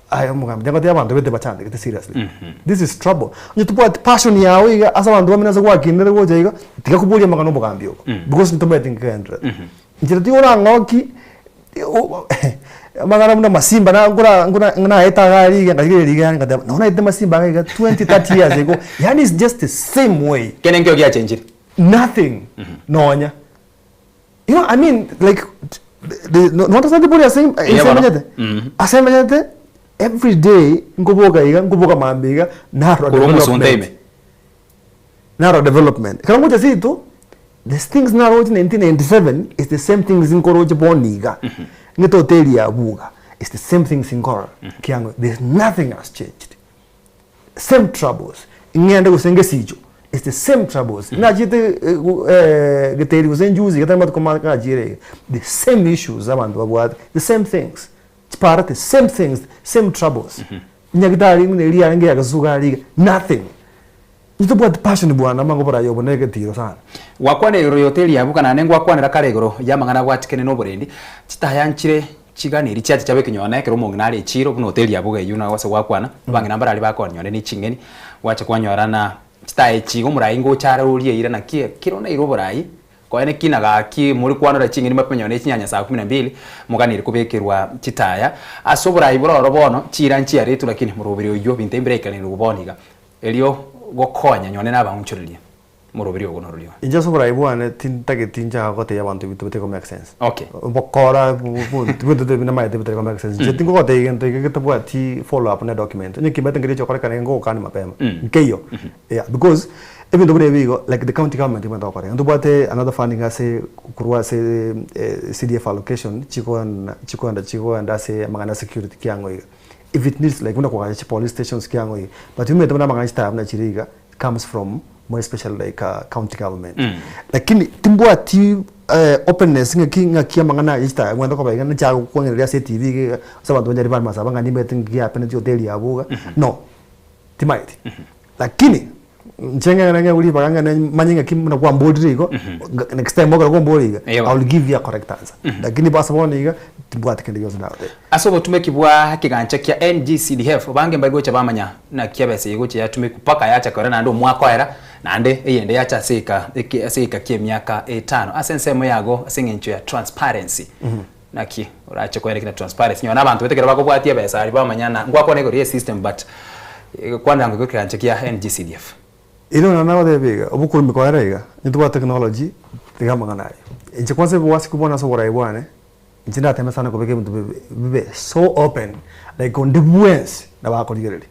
Aye omogambi nyagotebi abanto bete bachandegete seriously, this is trouble. Onye tobwati passion yago iga ase abanto bamino ase gwakinire gocha iga, tiga koboria amang'ana obogambi obo, because ntomanyeti nkegendererete. Inchera tiga orang'oki amang'ana buna masimba na nkora nkora naete iga aria iga nkarigereria iga ngateba nabo naetete masimba iga iga 20, 30 years ago yaani it's just the same way. Kende nkio giachenchire. Nothing nonya. You know I mean like the no understand bori ase Eya bono. ase menyete ase menyete every day nkoboka iga nkoboka mambia iga narora Korwa omosunte development. ime. Narora development. Ekero ngocha seito, the things naroche 1997 is the same things nkoroche bono iga. Ng'ete hoteli ya Buga, is the same things nkorora kiang'o there's nothing has changed. Same troubles. Ng'ende gose ngesicho, is the same troubles. Nachiete Geteri gose Njuzi iga tari matuko ma nachiire iga, the same issues abanto babwate, the same things. Chipara the same things, same troubles. Nyagitari buna eria yarenge ya Gesusu iga iga, nothing. Intwe tobwati passion bwana amang'ana oborayi obo negetiro sana. Gwakwana igoro y'hoteli ya Buka naende ngwakwanera kare igoro y'amang'ana abwatikene noborendi, chitaya nchire chiganeri chiacha chiaba ekenyoro ekero omong'ina are echiro buna hoteli ya Buga eyio nabo ase gwakwana, abang'ina mbare aria bakonya nonye ne ching'eni, gwacha kwanyora na chitaya echi iga omorayi ngocha are oria eira naki ekero naire oborayi Koene ki na gaki more kwanora ching'eni mapema nonye ne chinyanya saa kumi na mbili, moganire kobekerwa chitaya. Ase oboraai bore oro bono, chiira nchiaretwe lakini moroberi oyio binto ebi mbiraikanerigwe bono iga. Erio gokonya nonye nabaonchoreria. Moroberi ogo norori oyo. Inche ase oborai bwane tintageti nchake gotebia abanto ebinto bitari ko make sense. Okay. Obokora ebinto namaete bitari ko make sense. Inche tingogotebia egento eke getabwati follow up na edocument. Onye kimanyete nkeria chigokorekana iga ngogokania mapema. Nkeiyo. Yeah, because ebinto buna ebi igo like the county government ebwenerete gokora iga. Ntobwate another funding ase korwa ase CDF allocation chikoenda chikoenda chikoenda ase amang'ana ya security kiang'o iga. If it needs like buna kogacha chipolice stations kiang'o iga. But omanyete buna amang'ana chitaya buna chire iga comes from more especially like county government. Lakini timbwati openness ng'aki ng'aki amang'ana aya chitaya abwenerete koba iga nachake gokwangereria ase etv iga iga ase abanto banyare bare masaba ng'a nimanyete ng'aki giapeneti hoteli abwo iga, no. Timaeti. Lakini inche ng'ende ng'egwe ribaga ng'ende manye ng'aki buna kwamborire igo, next time ekero kwamboria iga, Ewa. I will give you a correct answer. Lakini ase bono iga, timbwati kende gionsi ndagotebie. Ase obotumeki bwa ekegancha kia NGCDF, abange mbari gocha bamanya naki ebesa eye gocha yatumekwa mpaka yacha koera naende omwaka oera, naende eyende yacha ase eka eke ase egeka kia emiaka etano. Ase ensemo yago ase eng'encho ya transparency, naki orache koenekia na transparency nonye na abanto baito ekero bakobwatia ebesa aria bamanya na ngwakwana igoro ya esystem but kwanera ng'a ekegancha kia NGCDF. Ere nonya nagotebia iga, obokurumi koera iga, intobwate technology, tiga amang'ana ayio. Inche kwanza ebigwasiko bono ase oborai bwane, Inche ndateme sana kobeka ebinto bibe so open like onde bwensi nabo akorigereria.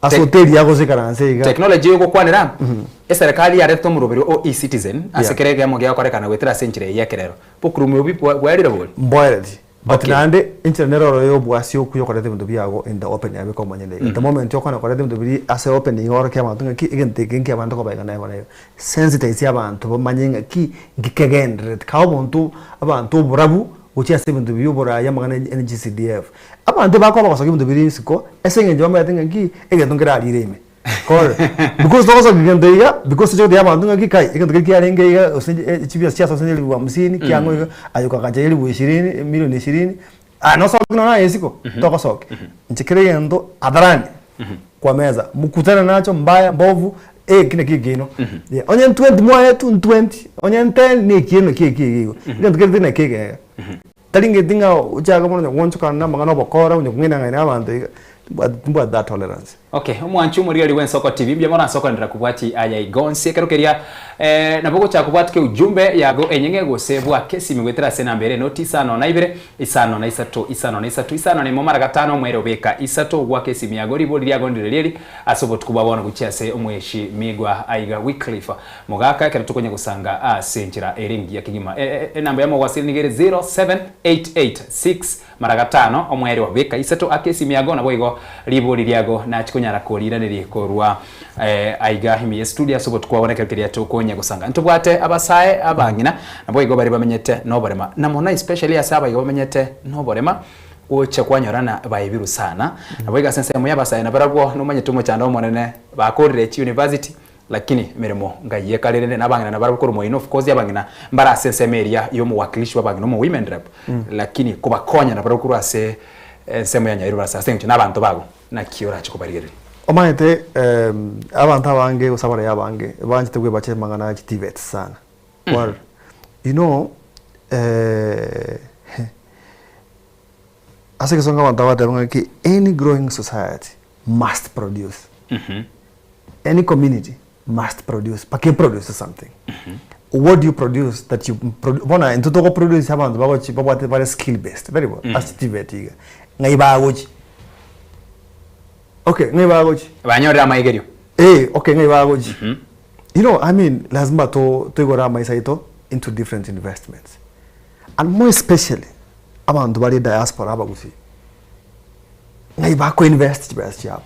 Ase hoteli yako gose ikaranse iga. Technology eye ogokwanera, eserekari yaretete omoroberi o eCitizen ase kera egemo gegokorekana goetera ase enchera eye y'ekerero. Bokurumi obi bwaerire bori? Mboereti. But Okay. naende enchera nere ororo ya obwasi okwo yokoreta ebinto biago in the open yabeka omonyene iga. The moment okona koreta ebinto biria ase open iga orokia abanto ng'aki egento eke nkiabanto koba iga na igo na igo. Sensitize abanto bamanye ng'aki nki kegendererete. Kae obonto abanto oborabu gochia ase ebinto bia oboraai amang'ana ya NGCDF. Abanto ebakoba bagosokia ebinto biria isiko ase eng'encho bamaete ng'a nki egento nkerarire ime. Kore because togosokia gento iga because toche gotebia abanto ng'aki kai egento keria kiarenge iga gose chibesa chiasoa ase elifu hamsini kiang'o iga aye okagacha elifu ishirini emilion ishirini aya nosoki nonya aye isiko togosokia. Inche kera egento hadharani kwa meza mkutane nacho mbaya mbovu eki naki ekiino. Onye ntwenti mwaetwe ntwenti, onye nteni na ekiino eki eki eki igo. Egento keria tari naki ekeega. Tari ngeti ng'a ochake bono onye goonchokana na amang'ana obokora onye kong'aina ng'aina abanto iga, timbwati that tolerance. Okay, omwanchi omorigereria bw'Ensoko TV, mbuya mono ase okoenderera kobwati aya iga onsi. Ekero keria eh, nabo ogochaka kobwatika eujumbe yago enyeng'e gose bwake esimi goetera ase enamba ere enoti isano na ibere, isano na isato, isano na isato, isano na imo mara gatano omwere obeka isato ogwake esimi yago ribori riago ndire rieri ase obotuko bwa bono gochia ase omweshimigwa aiga Wycliffe Mogaka ekero tokonya gosanga ase enchera ere engiya kegima. Enamba ya mogwasiri nigo ere 07886 mara gatano omwere obeka isato ake esimi yago naboigo ribori riago nachi konyara koriiraneria korwa aiga ime ye studio ase obotuko bwa bono ekero keria tokonya gosanga. Ntobwate abasae abang'ina naboigo baria bamenyete noborema na mono especially ase abaiga bamenyete noborema Gocha kwanyorana baebiru sana. Naboigo ase ensemo y'abasae nabarabwo nomanyete omochando omonene bakorire chiuniversity lakini emeremo ngaiye kare rende nabang'ina nabarabwo korwa moino of course abang'ina mbare ase ensemo eria y'omowakilishi bw'abang'ina omo women rep lakini kobakonya nabarabwo korwa ase ensemo ya Nyahururu ase eng'encho nabanto bago naki orache kobarigereria. Omanyete abanto abange gose abaraiyo abange banchete kwebacha amang'ana ya chitivets sana. Well, you know Ase egesongo abanto bagoteeba ng'a ki any growing society must produce. Any community must produce, mpaka e produce something. What do you produce that you produ bono intwe togo produce abanto bagochi babwate bare skill based, tari bo? Ase TVET iga, ng'ai bagochi? Okay, ng'ai bagochi? Banyorire amaigerio. Eh, okay, ng'ai bagochi? You know, I mean, lazima to toigore amaiso aito into different investments. And more especially, abanto bare diaspora abagusii, ng'ai bako invest chibesa chiabo.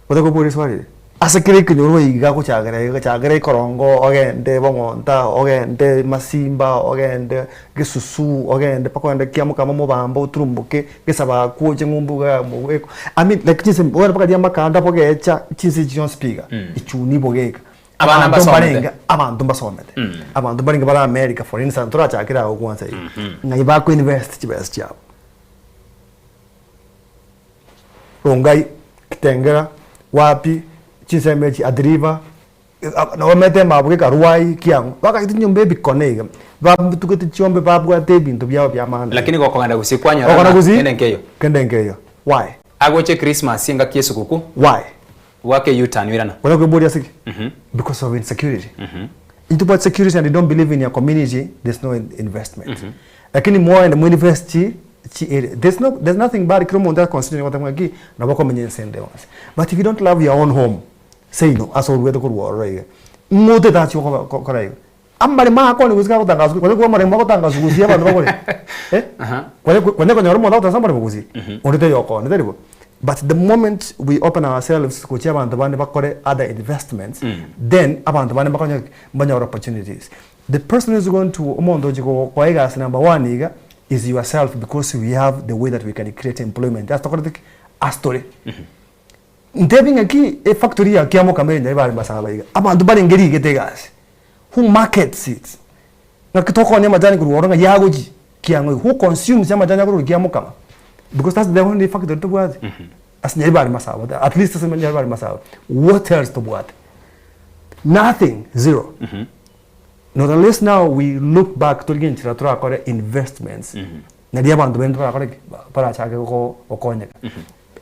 Otakoboria swali eri, ase kera ekenyoro iga gochakera iga chakera ikorongo ogende bong'onta, ogende masimba, ogende gesusu, ogende mpaka ogende kiamokama mobamba oturumboke, gesabaku oche ng'umbu igaa mogweko, I mean like chinse ogende mpaka riamakanda bogecha chinse echi chionsi pi iga, ichuni bogeka. Abana Abanto mbasomete. mbarenge abanto mbasomete, abanto mbarenge bare America for instance torachakere agwo kwanza iga, ng'ai bako invest chibesa chiabo. Rongai, Kitengela, wapi, chinsemo echi, Athi River, nabo bamanyete emaabu geka Ruai, Kiang'u, bakagete chinyomba ebikone iga, batugete chiombe babwate ebinto biabo bia maana. Lakini gokogenda gusii kwanyora Okogenda ng'a gusii, kende nkeiyo. kende nkeiyo. Why? Agoche Christmas engaki y'esuguku. Why? Goaka e U-turn oirana. Kwanya koiboria ase ki? Because of insecurity. Intwe tobwate security and you don't believe in your community, there's no investment. Lakini moende mo invest chi chi area, there's no there's nothing bad kera omonto aconsider goteba ng'a ki, nabo okomenya ense ende yonsi. But if you don't love your own home, seino ase oruete korwa ororo iga, ng'o otetachi gokoba gokora igo? Amaremo akone gose kagotangaswa, kwanya korwa amaremo agotangaswa gusii abanto bakore eh, kwanya kwanya konyora omonto agotangasa amaremo gusii, onde taiyo okoonia, tari bo? But the moment we open ourselves gochia abanto bande bakore other investments, then abanto bande mbakonyore ki? Mbanyore opportunities. The person who is going to omonto ogochia kogokoa egasi number one iga, is yourself because we have the way that we can create employment ase tokorete ki? Ase tore. Ntebi ng'aki efactory ya Kiamokama ere Nyaribari Masaba iga, abanto mbarenge rigete egasi, who markets it? Ng'aki tokonia amachani korwa ororo ng'a yagochi kiang'o iga, who consumes amachani akorwa Kiamokama? Because that's the only factory tobwate ase Nyaribari Masaba, at least ase Nyaribari Masaba. What else tobwate? Nothing, zero. Not unless now we look back torigie enchera torakore investments, naria abanto baino barakore ki? Barachake gokonyeka.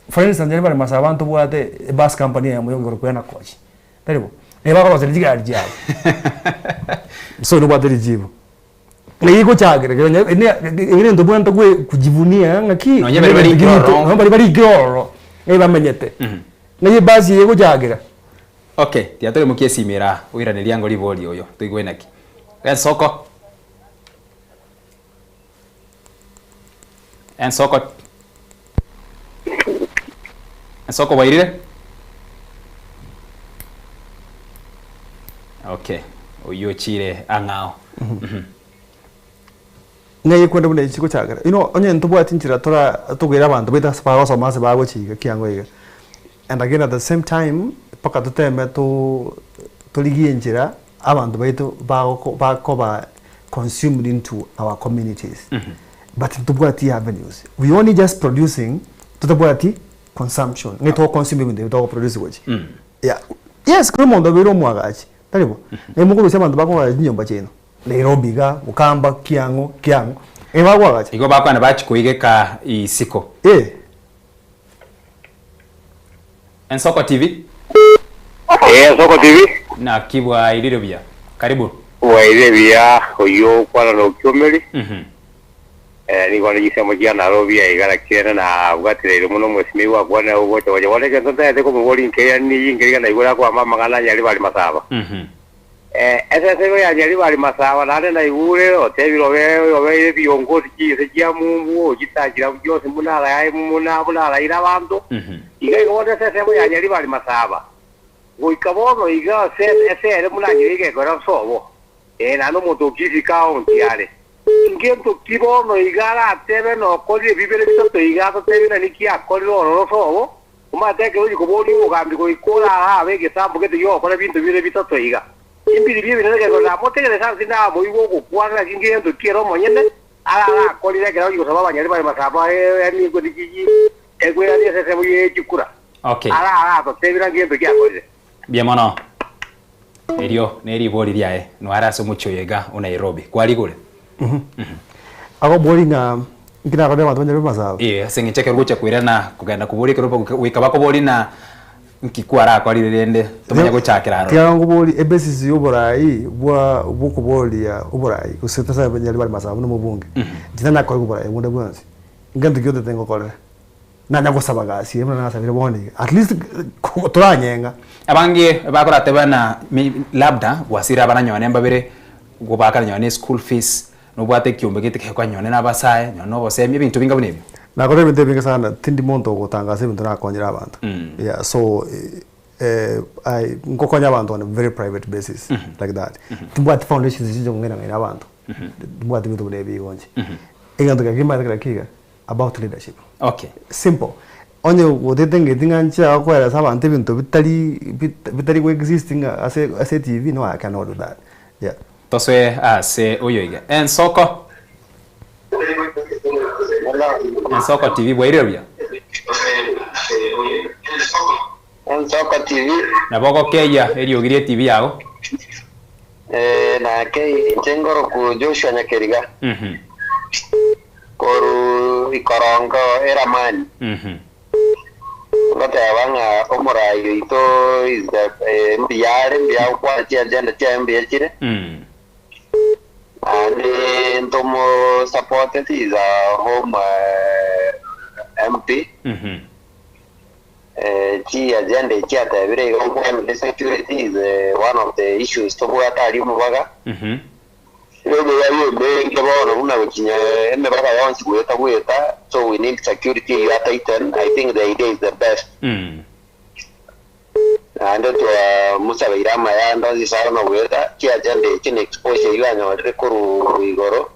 For instance riria bare Masaba ntobwate ebus company eyemo yoigoro kwena coach, tari bo? Nigo bakoroseria chigari chiabo, so nobwate rijibu. Ng'a egochakera kero onye ere egento obwenerete gwe kujivunia ng'aki Nonye baria barikire ororo. nonye baria barikire ororo, ng'ai bamenyete, ng'ai ebus eye egochakera. Okay, tiga toremokie esimi ere aa, oiranerie ango ribori oyo, toigwe naki. Ensoko. Ensoko Ensoko bwairire? Okay, oyio ochire ang'ao. Mhm. Ng'ai ekwenda buna echi chigochakera? You know, onye ntobwati nchera tora tokoira abanto baito ase bagosoma ase bagochia iga kiango iga. And again at the same time, mpaka toteme to torigie enchera abanto baito bagoko bakoba consumed into our communities. But ntobwati avenues. We only just producing, totabwati consumption. Ng'ai togo consume ebinto ebi togo produce gochia. Yeah. Yes, kera omonto obeire omoagachi, tari bo? Ng'ai mokorusia abanto bakoagacha chinyomba chiaino? Nairobi iga, Ukamba, kiang'o, kiang'o. Ng'ai bakoagacha? Igo bakwana bachia koigeka isiko. Eh. Ensoko TV. Eh, Ensoko TV. Naki bwairire buya. Karibu. Bwairire buya, oyio okwana na Okiomeri. Eh, nigo ande chisemo chia Nairobi aiga naki rende nabwatireire mono omwesimigwa akwane ogocha gocha bono egento ntaete komoboria inke yani inke riga naigure akoamba amang'ana a Nyaribari Masaba. Esese igo ya Nyaribari Masaba naende naigure otebire obe obeire biongozi chinse chia mumbu ochitachire abwo chionsi buna arae buna buna araire abanto. Iga igo bono esese igo ya Nyaribari Masaba goika bono iga ase ese ere buna anyire iga ekero nsobo. Ee, naende omonto o Kisii County are. Ngento ki bono iga aratebe nokorire ebibere bitato iga atotebie ng'a niki akorire ororo sobo? Omanyete ekero ochia koboria omogambi goika orarabe egesambo gete gi'ogokora ebinto bire bitato iga. Imbiribio ebinene ekero namotegerese ase namoigwe ogokwana naki ngento ki ere omonyene ararakorire ekero agochia gosaba abanyari bare masabo aye emigwe tichiji egweranie ase ensemo ye chikura. Okay. Araratotebie naki ngento ki akorire. Mbuya mono. Erio neribori riaye noare ase omochie oyo iga o Nairobi. Kwarigure? Akobori ng'a inki nakorire abanto banyare amasabo. Ee, ase eng'encho ekero ogochia koirana kogenda koboria ekero goika bakoborie na nki kwarakorire rende tomanye gochakera aroro. Tiga nkoborie ebasis ya oborai bwa bwokoboria oborai gose tosabe banyare bare masabo buna omobunge. Inche tanakorire oborai bonde bwensi. Ngento ki otete ngokorere? Nanya gosaba gasi eye buna nasabire bono iga, at least toranyenga. Abange bakorateba na labda gwasire abana nyone mbabere gobakana nyone ne school fees, nobwate ekiombe gete gekonya nyone na abasae, nyone na obosemia, ebinto binga buna ebio. Nakorire ebinto ebinge sana, tindi monto ogotangasa ebinto nakonyire abanto. Yeah, so I nkokonya abanto on a very private basis like that. Timbwati foundations chinche kong'ina ng'ina abanto, timbwati ebinto buna ebi igo inche. Egento kere kimanyete kere kiga. about leadership. Okay. Simple. Onye gotete ng'eti ng'a nche agokoeresa abanto ebinto bitari bit bitari go exist ng'a ase ase etv no I cannot do that. Yeah. Tosoe ase oyo iga. Ensoko. Ensoko TV bwairire buya? Ensoko TV. Nabo ogokeyia eriogi rie TV yago. Eh, nake inche ngoroku Joshua Nyakeriga. Mhm. Korwa ikorongo eramani. Ngoteba ng'a omorai oito is the eh, mbuya are, mbuya agokwana chiagenda chiaye mbuya chire, naende ntomosapote he is our home eh, MP. Eh, chiagenda echi atebire iga okwanire security is eh, one of the issues tobwate aria omobaga. Emeyai emenge bono buna gochinya emebaga yonsi goeta goeta so we need security eyio atighten I think the idea is the best. Naende twamosabeire amaya ande onsi ase bono goeta chiagenda echi na exposure eyio anyorire korwa igoro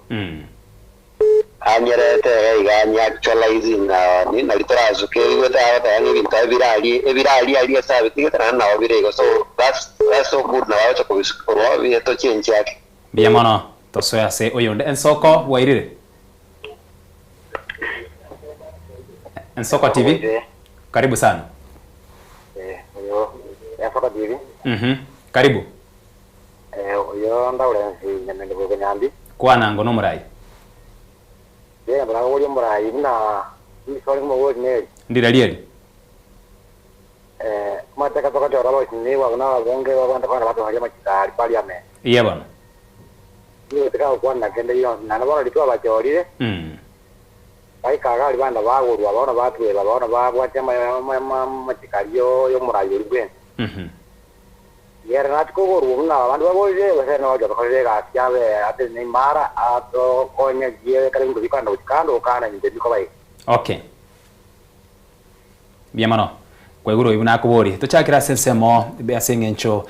anyerete iga iga anye actualizing na nini nari torasuke igwete agoteba ng'a ebinto ebirari ebirari aria ase abitigete naende nabo bire igo so that's that's so good nabo agocha kobisuka korwa biria tochenche ake. Mbuya mono, tosoe ase oyonde. Ensoko bwairire? Ensoko TV, karibu sana. Eh, oyo Ensoko TV. Mhm, karibu. Eh, oyo Lawrence Nyamende goika Nyambi. Kwana ango nomorai. Riria naboria omorai buna riswali ng'omobori neri. Ndiraria eri. Eh, amateka togochora abasinigwa buna ababunge babande kogenda batoraria amachiko parliament. Iye bono. Nigo tikagokwana kende gionsi naende bono riria twabachorire, baika iga aria bande bagorwa bono batweba bono babwatia amachiko aria y'omorai oria bwensi. Ere nachie kogorwa buna abande bagorire, gose ere nogochia otokorere egasi abe atenene imara, atokonye gie ekero ebinto bikogenda gochia kando, gokana ebinto ebi bikoba iga. Okay. Mbuya mono. Kwaigure oyio buna akoboria. Tochakere ase ensemo ase eng'encho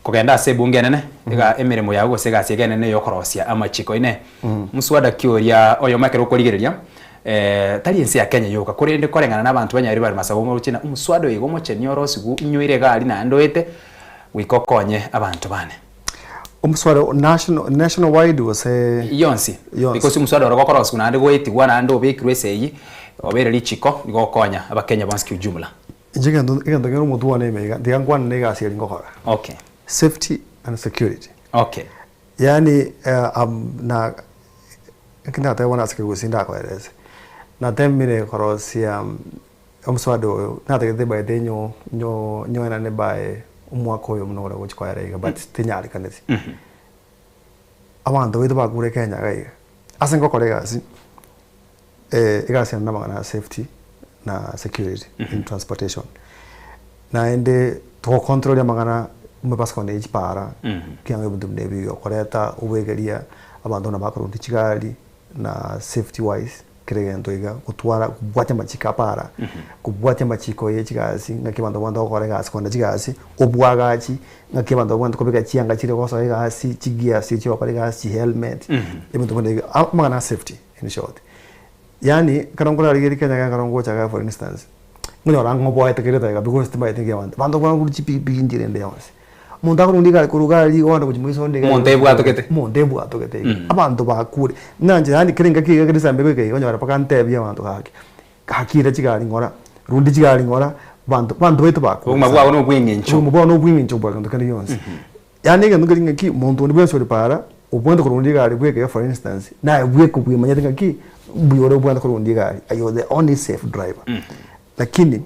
kogenda ase ebunge enene, iga emeremo yago gose egasi ege enene eyokorosia amachiko. Inee, mswada ki oria oyomo ekero okorigereria tari ense ya Kenya yoka, korende koreng'ana na abanto banyarire bare masabo oroche ng'a omoswada oyo iga omocheni orosigwe inyoire iga aria naende oete goika okonye abanto bane. Omoswada o national, national wide gose Yonsi. Yonsi. Because omoswada oro gokorosigwa naende goetigwa naende obekirwe ase eyio, obeire richiko nigo ogokonya abakenya bonsi kiujumla. Inche egento egento kere omotwe one ime iga, tiga nkwane na egasi eria ngokora. Okay. Safety and security. Okay. Yaani na Eki ndatebe bono ase kegusii ndakoerese, natemire korosia omoswada oyo, natagete by the nyo nyo nyoenane by omwaka oyo buna ore gochia koera iga but tinyarekaneti. Abanto baito bakure Kenya iga iga, ase ngokora egasi, egasi yane namang'ana ya safety na security in transportation. Naende togocontrol amang'ana emebasukano ye chipara, ekiagera ebinto buna ebi okoreta oboegeria abanto buna bakorunda chigari na safety wise kera egento iga gotwara kobwatia amachiko a para, kobwatia amachiko ye chigasi ng'aki abanto babwenerete gokora egasi kogenda chigasi, obwagachi ng'aki abanto babwenerete kobeka chianga chiria gosoa egasi, chigears chiria chiogokora egasi, chihelmet, ebinto buna ebio amang'ana a safety in short. Yaani ekero nkorarigereria Kenya iga ekero ngocha iga for instance, nkonyora ng'oboete kera edageka because timanyeti nki abanto, abanto bakorwa chipikipiki nchera ende yonsi. Omonto akorwa igare korwa iga aria igo gochia moiso onde iga Omonto ebwatogete. Omonto ebwatogete iga. Abanto bakure, ng'a yaani kera engaki iga ekero risambe goika iga okonyora mpaka ntebie abanto gaki, gaki ira chigari ng'ora, rundi chigari ng'ora, banto banto baito bakure Obogima sana. bwabo nobweng'encho. Obogima bwabo nobweng'encho kobua gento kende gionsi. Yaani egento nkeri ng'aki, monto onde bwensi ore paara, obwenerete korunda egari bweka iga for instance, naye bweka obwemanyete ng'aki, mbuya ore obwenerete korunda egari, you are the only safe driver. Lakini,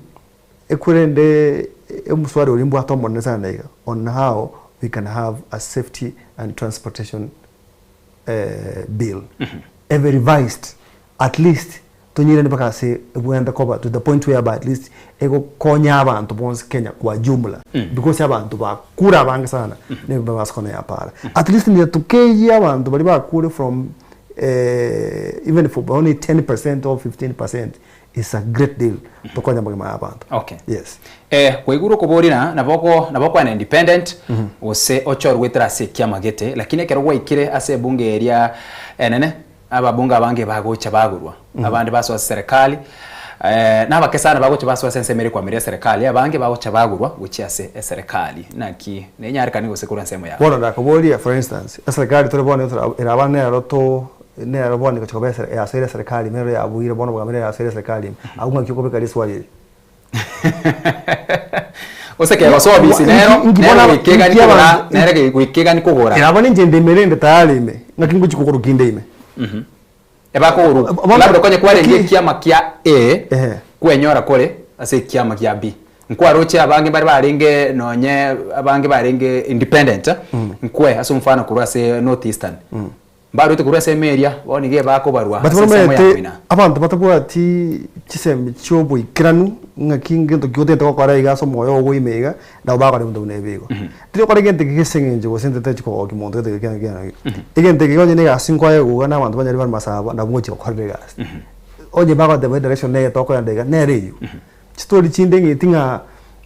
ekwerende omoswada oria mbwate omonene sana iga, on how we can have a safety and transportation bill, ebe revised at least Tonyirane mpaka ase ebwenerete koba to the point whereby at least egokonya abanto bonsi Kenya kwa jumla because abanto bakure abange sana nigo babasa kona ya para. At least nigo tokeyie abanto baria bakure from even for only 10% or 15% is a great deal tokonya amagima ya abanto. Okay. Yes. Eh, kwaigure okoboria na nabo oko nabo okwana independent gose ochorwe goetera ase ekiama gete lakini ekero gwaikire ase ebunge eria enene Ababunge abange bagocha bagurwa, abande basoa ase serikali, na abake sana bagocha basoa ase ensemo ere ekwamiria eserekari, abange bagocha bagurwa gochia ase eserekari. Naki nenyarekane gose korwa ensemo yao? Bono ndakoborie, for instance, eserekari tore bono tora eraba nero to nero bono egocha koba esere yasoire eserekari ime nero yabuire bono bogambe nero yasoire eserekari ime, abwo ng'aki okobeka riswali eri? Gose kegosoa obisi nero, Inki nero bono goika egani inki kogora, abanto nere ge- goika egani kogora. Eraba ninche inde ime rende tayari ime, ng'aki ngochia kogorwa kinde ime? Ebakogorwa, Bono labda okonye kwarenge ki ekiama kia A, Ehe. kwenyora kore. ase ekiama gia B. Nkwaroche abange mbare barenge nonye abange barenge independent, nkwe ase omfano korwa ase North Eastern. Mbarwete korwa ase emeria, bono nigo ebakobarwa But ase ensemo ya bamanyete ng'ina. abanto batabwati chisemi chioboikeranu ng'aki ngento ki otagete gokora iga ase omoyo ogo ime iga, nabo bagokora ebinto buna ebi igo. Tiri gokora egento eke gese eng'encho gose intete kogokia monto gete geke naki naki. Egento eke onye na egasi nkoegwa iga na abanto banyare bare masaba nabo ngochia gokorera egasi. Onye bagoteba edirection neye tokoenda iga, nere eywo. Chistory chinde ng'eti ng'a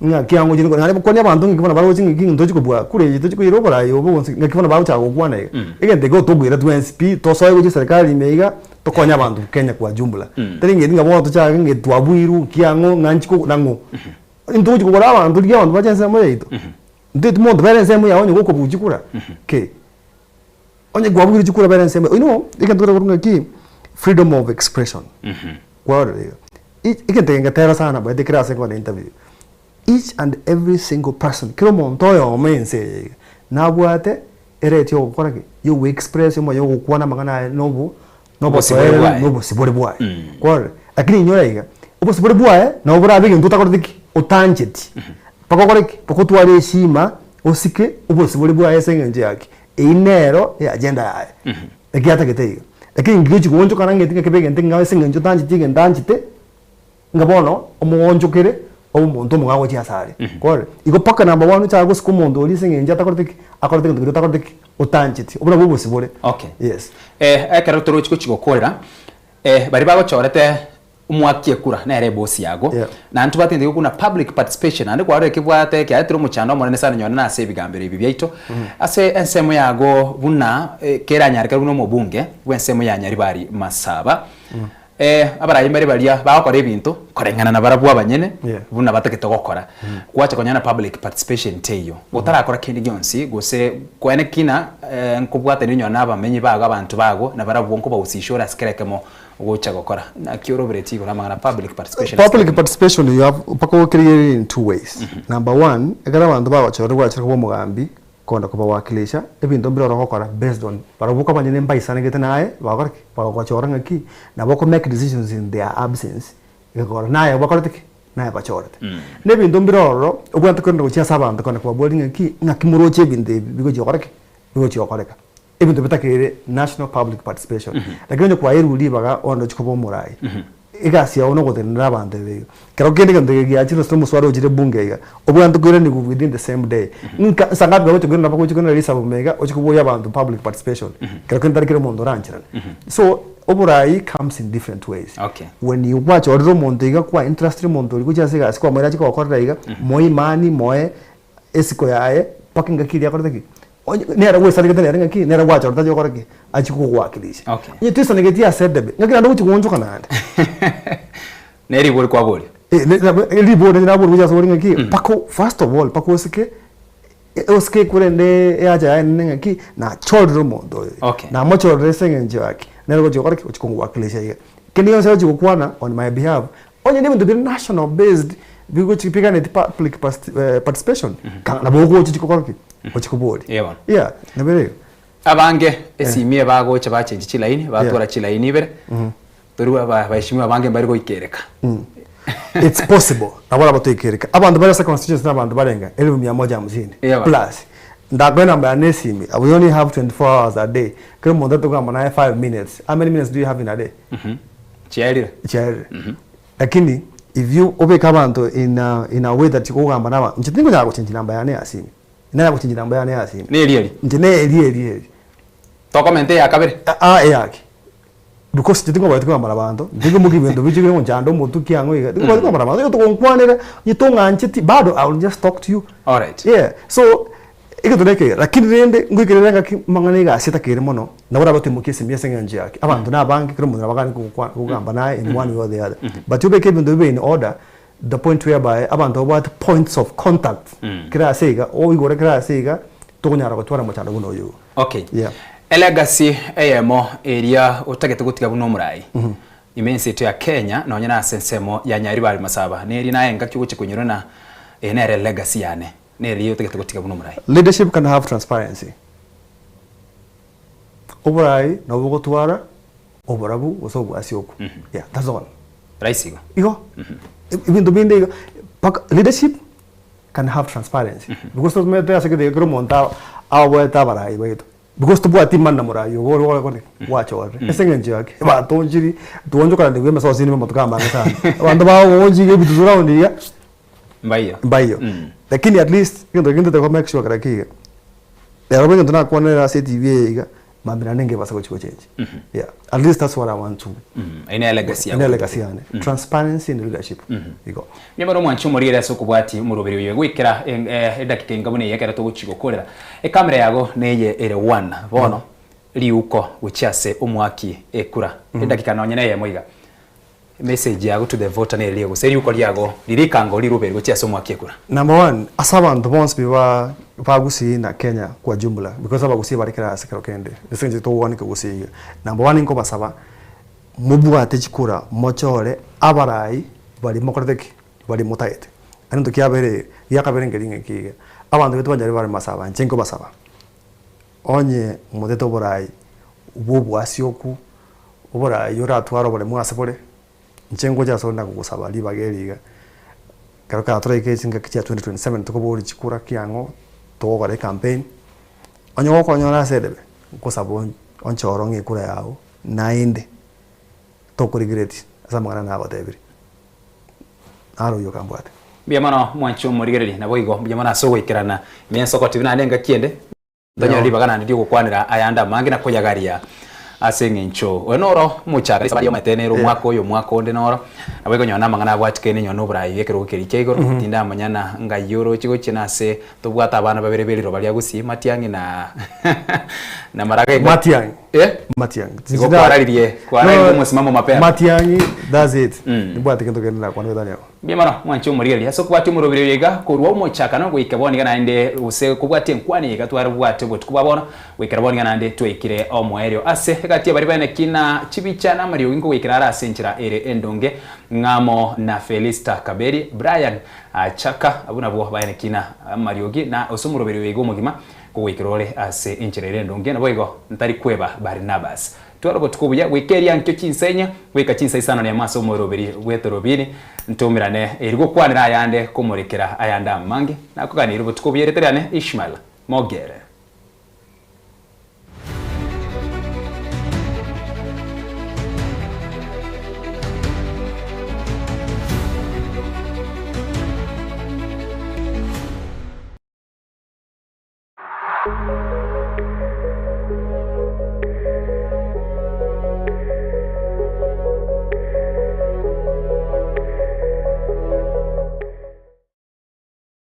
ng'a kiango chinde naende gokwania abanto ng'aki bono baroche ng'aki ntochi kobua kura eye tochi koira oboraai obo bonsi ng'aki bono bagochaka gokwana iga. Egento eke otokoira twensi pi tosoe gochia eserekari ime iga tokonye abanto Kenya kwa jumla. Tari ng'eti ng'a bono tochake ng'a twabuirwe kiang'o ng'a nchi ko nang'o. Ntogochi kogora abanto rigia abanto bache ensemo yaito. Ntoeti monto bera ensemo yago onye gokobua chikura kei. Onye kwabuire chikura bera ensemo you know egento kere korwa ng'aki freedom of expression. Kwarora iga. Each egento eke ngeteba sana by the kera ase nkore interview. Each and every single person kera omonto oyomo ense eye iga nabwate eright ya ogokora ki? Ya ogo express omo ya ogokwana amang'ana aye na obo na Obosibore obotoereru bwaye. na obosibore bwaye. Kwarora? Lakini inyora iga, obosibore bwaye nabo borabe egento otakoreti ki? Otancheti. Mpaka okore ki? Mpaka otware heshima osike obosibore bwaye ase eng'encho ya ki? Eyio nero eagenda yaye. Naki atagete iga. Lakini ngirochi goonchokana ng'eti ng'a kebe egento ekeng'ao ase eng'encho otancheti egento anchete, ng'a bono omoonchokere obe omonto omong'ao gochia ase are. Kwarora? Igo mpaka number one ochake gosika omonto oria ase eng'encho atakoreti ki? Akorete egento keria otakoreti ki? Otancheti. Obwo nabwo obosibore. Okay. Yes. Ekero torochi gochia gokorera, baria bagochorete Omwaki ekura nere ebosi yago, Yeah. naende tobwate gokuna public participation naende kwarora ekebwate ekiaretire omochando omonene sana nonye nase ebigambero ebi biaito ase ensemo yago buna eh, keranyarekane buna omobunge bw'ensemo ya Nyaribari Masaba eh, abarai mbare baria bagokora ebinto koreng'ana na barabwo abanyene Yeah. buna batagete gokora gwacha konyora public participation teiyo otarakora kende gionsi gose kwene kina eh, nkobwatani nonye na abamenyi bago abanto bago na barabwo nkobahusisha ore ase kera ekemo Ogocha gokora. Naki oroberetie igoro amang'ana public participation ase Public kegima? participation you have mpaka okerigereria in two ways. Number one, ekero abanto bagochorire gwachire koba omogambi, kogenda kobawakilisha, ebinto mbire ore gokora based on barabwo abanyene mbaisanegete naye, bagokora ki? Bagogochora ng'aki, nabo oko make decisions in their absence, egekora naye bakorete ki? Naye bachorete. Na ebinto mbire ororo, obwenerete kogenda gochia ase abanto kogenda kobaboria ng'aki, ng'aki moroche ebinto ebi bigochia gokora ki? Bigochia gokoreka. Ebinto bitakeire national public participation. Lakini onye kwaeirwe ribaga bono ochie koba omorai, egasi yao nogotenenera abanto ebe iga. Kero kende egento eke giachire gose omoswada ochire ebunge iga, obwenerete koiranigwa within the same day. Nka nsa ngapi bagocha koirana bagochia koirana risabu ime iga, ochie koboria abanto public participation. Kero kende tari kera omonto orancherane. So, oborai comes in different ways. Okay. When you gwachorire omonto iga kwa entrustire omonto oria gochia ase egasi kwamoira achie kogokorera iga, moe imani, moe esiko yaye mpaka engaki eria akorete ki? Onye nere gwesanegete nere ng'aki nere gwachorete ache gokora ki? Achie kogowakilisha. Okay. Onye toisanegeti ase edebe, ng'aki naende ogochia goonchoka naende. Ne ribori kwaboria. Eh, ne- nabo- eh, ribori nache naboria gochia ase ore ng'aki, mpaka o- first of all mpaka osike, eh, osike korende ehaja yaye nene ng'aki, nachorire omonto oyo. Okay. Namochorire ase eng'encho yaki, nere ogochia gokora ki? Ogochia kongowakilisha iga. Kende gionsi agochia gokwana on my behalf, Onye nebinto bire national based bigochi biganeti public participation ka nabo ogocha ochi gokora ki? Ochi koboria. Eeh bono. Yeah, nabo ere igo. Abange esimi ebagocha bachenchi chilaini batwara chilaini ibere torigwe aba abaheshimiwa abange mbari goikereka. It's possible nabo oraba toikereka. Abanto bare ase constituency na abanto barenga elifu mia moja hamsini Eeh bono. plus. Ndakoe enamba yane esimi, we only have 24 hours a day, kera omonto atogamba naye 5 minutes, how many minutes do you have in a day? Chiaerire. Chiaerire. Lakini if you obeke abanto in a, in a way that okogamba na abanto, inche tingonyara gochenji namba yane ya simi. Nanya gochenji namba yane ya simi. Neri eri. Inche ne eri eri eri. Tokomenta eya kabere. Ah eyaki. Because inche tingobaeti kogamba na abanto, ntingomokia ebinto biche bigonchanda omotwe kiang'o iga, tingobaeti kogamba na abanto, onye togonkwanera, onye tong'ancheti, bado I will just talk to you. Alright. Yeah, so Egento nekeiga, lakini rende ngoikerere engaki amang'ana egasi etakeire mono, nabo orabatemokie esimi ase eng'encho yake. Abanto nabange, kera omonto nabo akare gokwa kogamba naye in one way or the other. But obeke ebinto bibe in order, the point whereby abanto babwate points of contact kera ase iga, oigore kera ase iga, tokonyara gotwara omochando buna oyo igo. Okay. Yeah. Elegacy eyemo eria otagete gotiga buna omorai ime ense yaito ya Kenya nonye na ase ensemo ya Nyaribari Masaba neri naye engaki ogochia koinyora na eye nere legacy yane. Neriria otagete gotiga buna omorai. Leadership can have transparency. Oborai nabo bogotwara oborabu gose obwasi okwo. Yeah, that's all. Rahisi igo. Igo. Ebinto binde iga mpaka leadership can have transparency because tomaete ase egento ekero omonto aoboete abarai baito because tobwati imani na morai ogo ore ore gwachorire ase eng'encho yaki batonchiri twonchokananigwa emesosi ime amatuko amange sana abanto bagoonchia iga ebitutu round iga Mbaiyo. Mbaiyo. Lakini at least egento kende ntotebe make sure kera kiga rero egento nakwanera ase etv eye iga mambia naende nkebasa gochi gochenji yeah at least that's what I want to Eye nere legacy yago. Eye nere legacy yane transparency in leadership igo. Mbuya mono omwanchi omorigeri ase okobwatia omoroberi oyo goikera edakika enga buna eye ekero togochi gokorera ekamera yago neye ere one bono riuko gochia ase omwaki ekura edakika nonye neyemo iga Emessage yago to the voter nere gose riuko riago ririkango rirube gochia ase omwaki ekura. Number one, ase abanto bonsi pi ba ba Gusii na Kenya kwa jumla, because abagusii bare kera ase kero kende, ase eng'encho togokwana ekegusii iga. Number one nkobasaba, mobwate chikura mochore abarai baria mokorete ki? Baria motagete. Egento kiabere, giakabere nkeri ng'aki iga, abanto baito banyare bare masaba, inche nkobasaba, onye motete oborai bwa obwasioku, Oboraai oratware oboremu ase bore, inche ngocha asore na kogosaba ribaga eri iga, ekero kera toraike chingaki chia 2027 tokoboria chikura kiang'o, togokora ecampaign, onye gokonyora ase edebe, nkosaba onchore ong'e ekura yago, naende tokorigereti ase amang'ana nagotebirie, naro oyio okambwate. Mbuya mono mwanche omorigereria, naboigo mbuya mono ase ogoikerana ime ensoko tibi naende engaki ende. Tonyore ribaga naende ri'ogokwanera ayande amange na koyagaria ase engencho oyo noro omochakano esabari omanyete nere omwaka oyo omwaka onde noro naboigo onye namang'ana abwatikaine onye noborai bw'ekerogo keria kia igoro tindamanya ng'ai oroche gochia nase tobwate abana babere b'eriroba ria gusii Matiang'i na na Maraga iga Matiang'i Eh? Matiang'i Igo kwararirie kwararirie omosimamo mapema Matiang'i that's it nimbwate gento kende nakwane goetania abwo. Mbuya mono, mwanche omorigereria, ase okobwatia omoroberi oyo iga korwa omochakano goika bono iga naende, gose kobwatia enkwana eye iga twarabwate obotuko bwa bono, goikera bono iga naende twaikire omoerio. Ase egati y'abaria baeneki na chibicha na amariogi nkogoikera are ase enchera ere endonge, ng'amo na Felista Kaberi, Brian Chaka, abwo nabwo baeneki na amariogi, na ase omoroberi oyo iga omogima nkogoikera ore ase enchera ere endonge, naboigo ntari kweba Barnabas. Tware obotuko obuya goika eria nkio chinsa inya, goika chinsa isano nemo ase omoroberi bw'etorobini, ntomerane eri gokwanera ayande komorekera ayande amange. Nakoganirie obotuko obuya erieta riane Ishmael Mogere.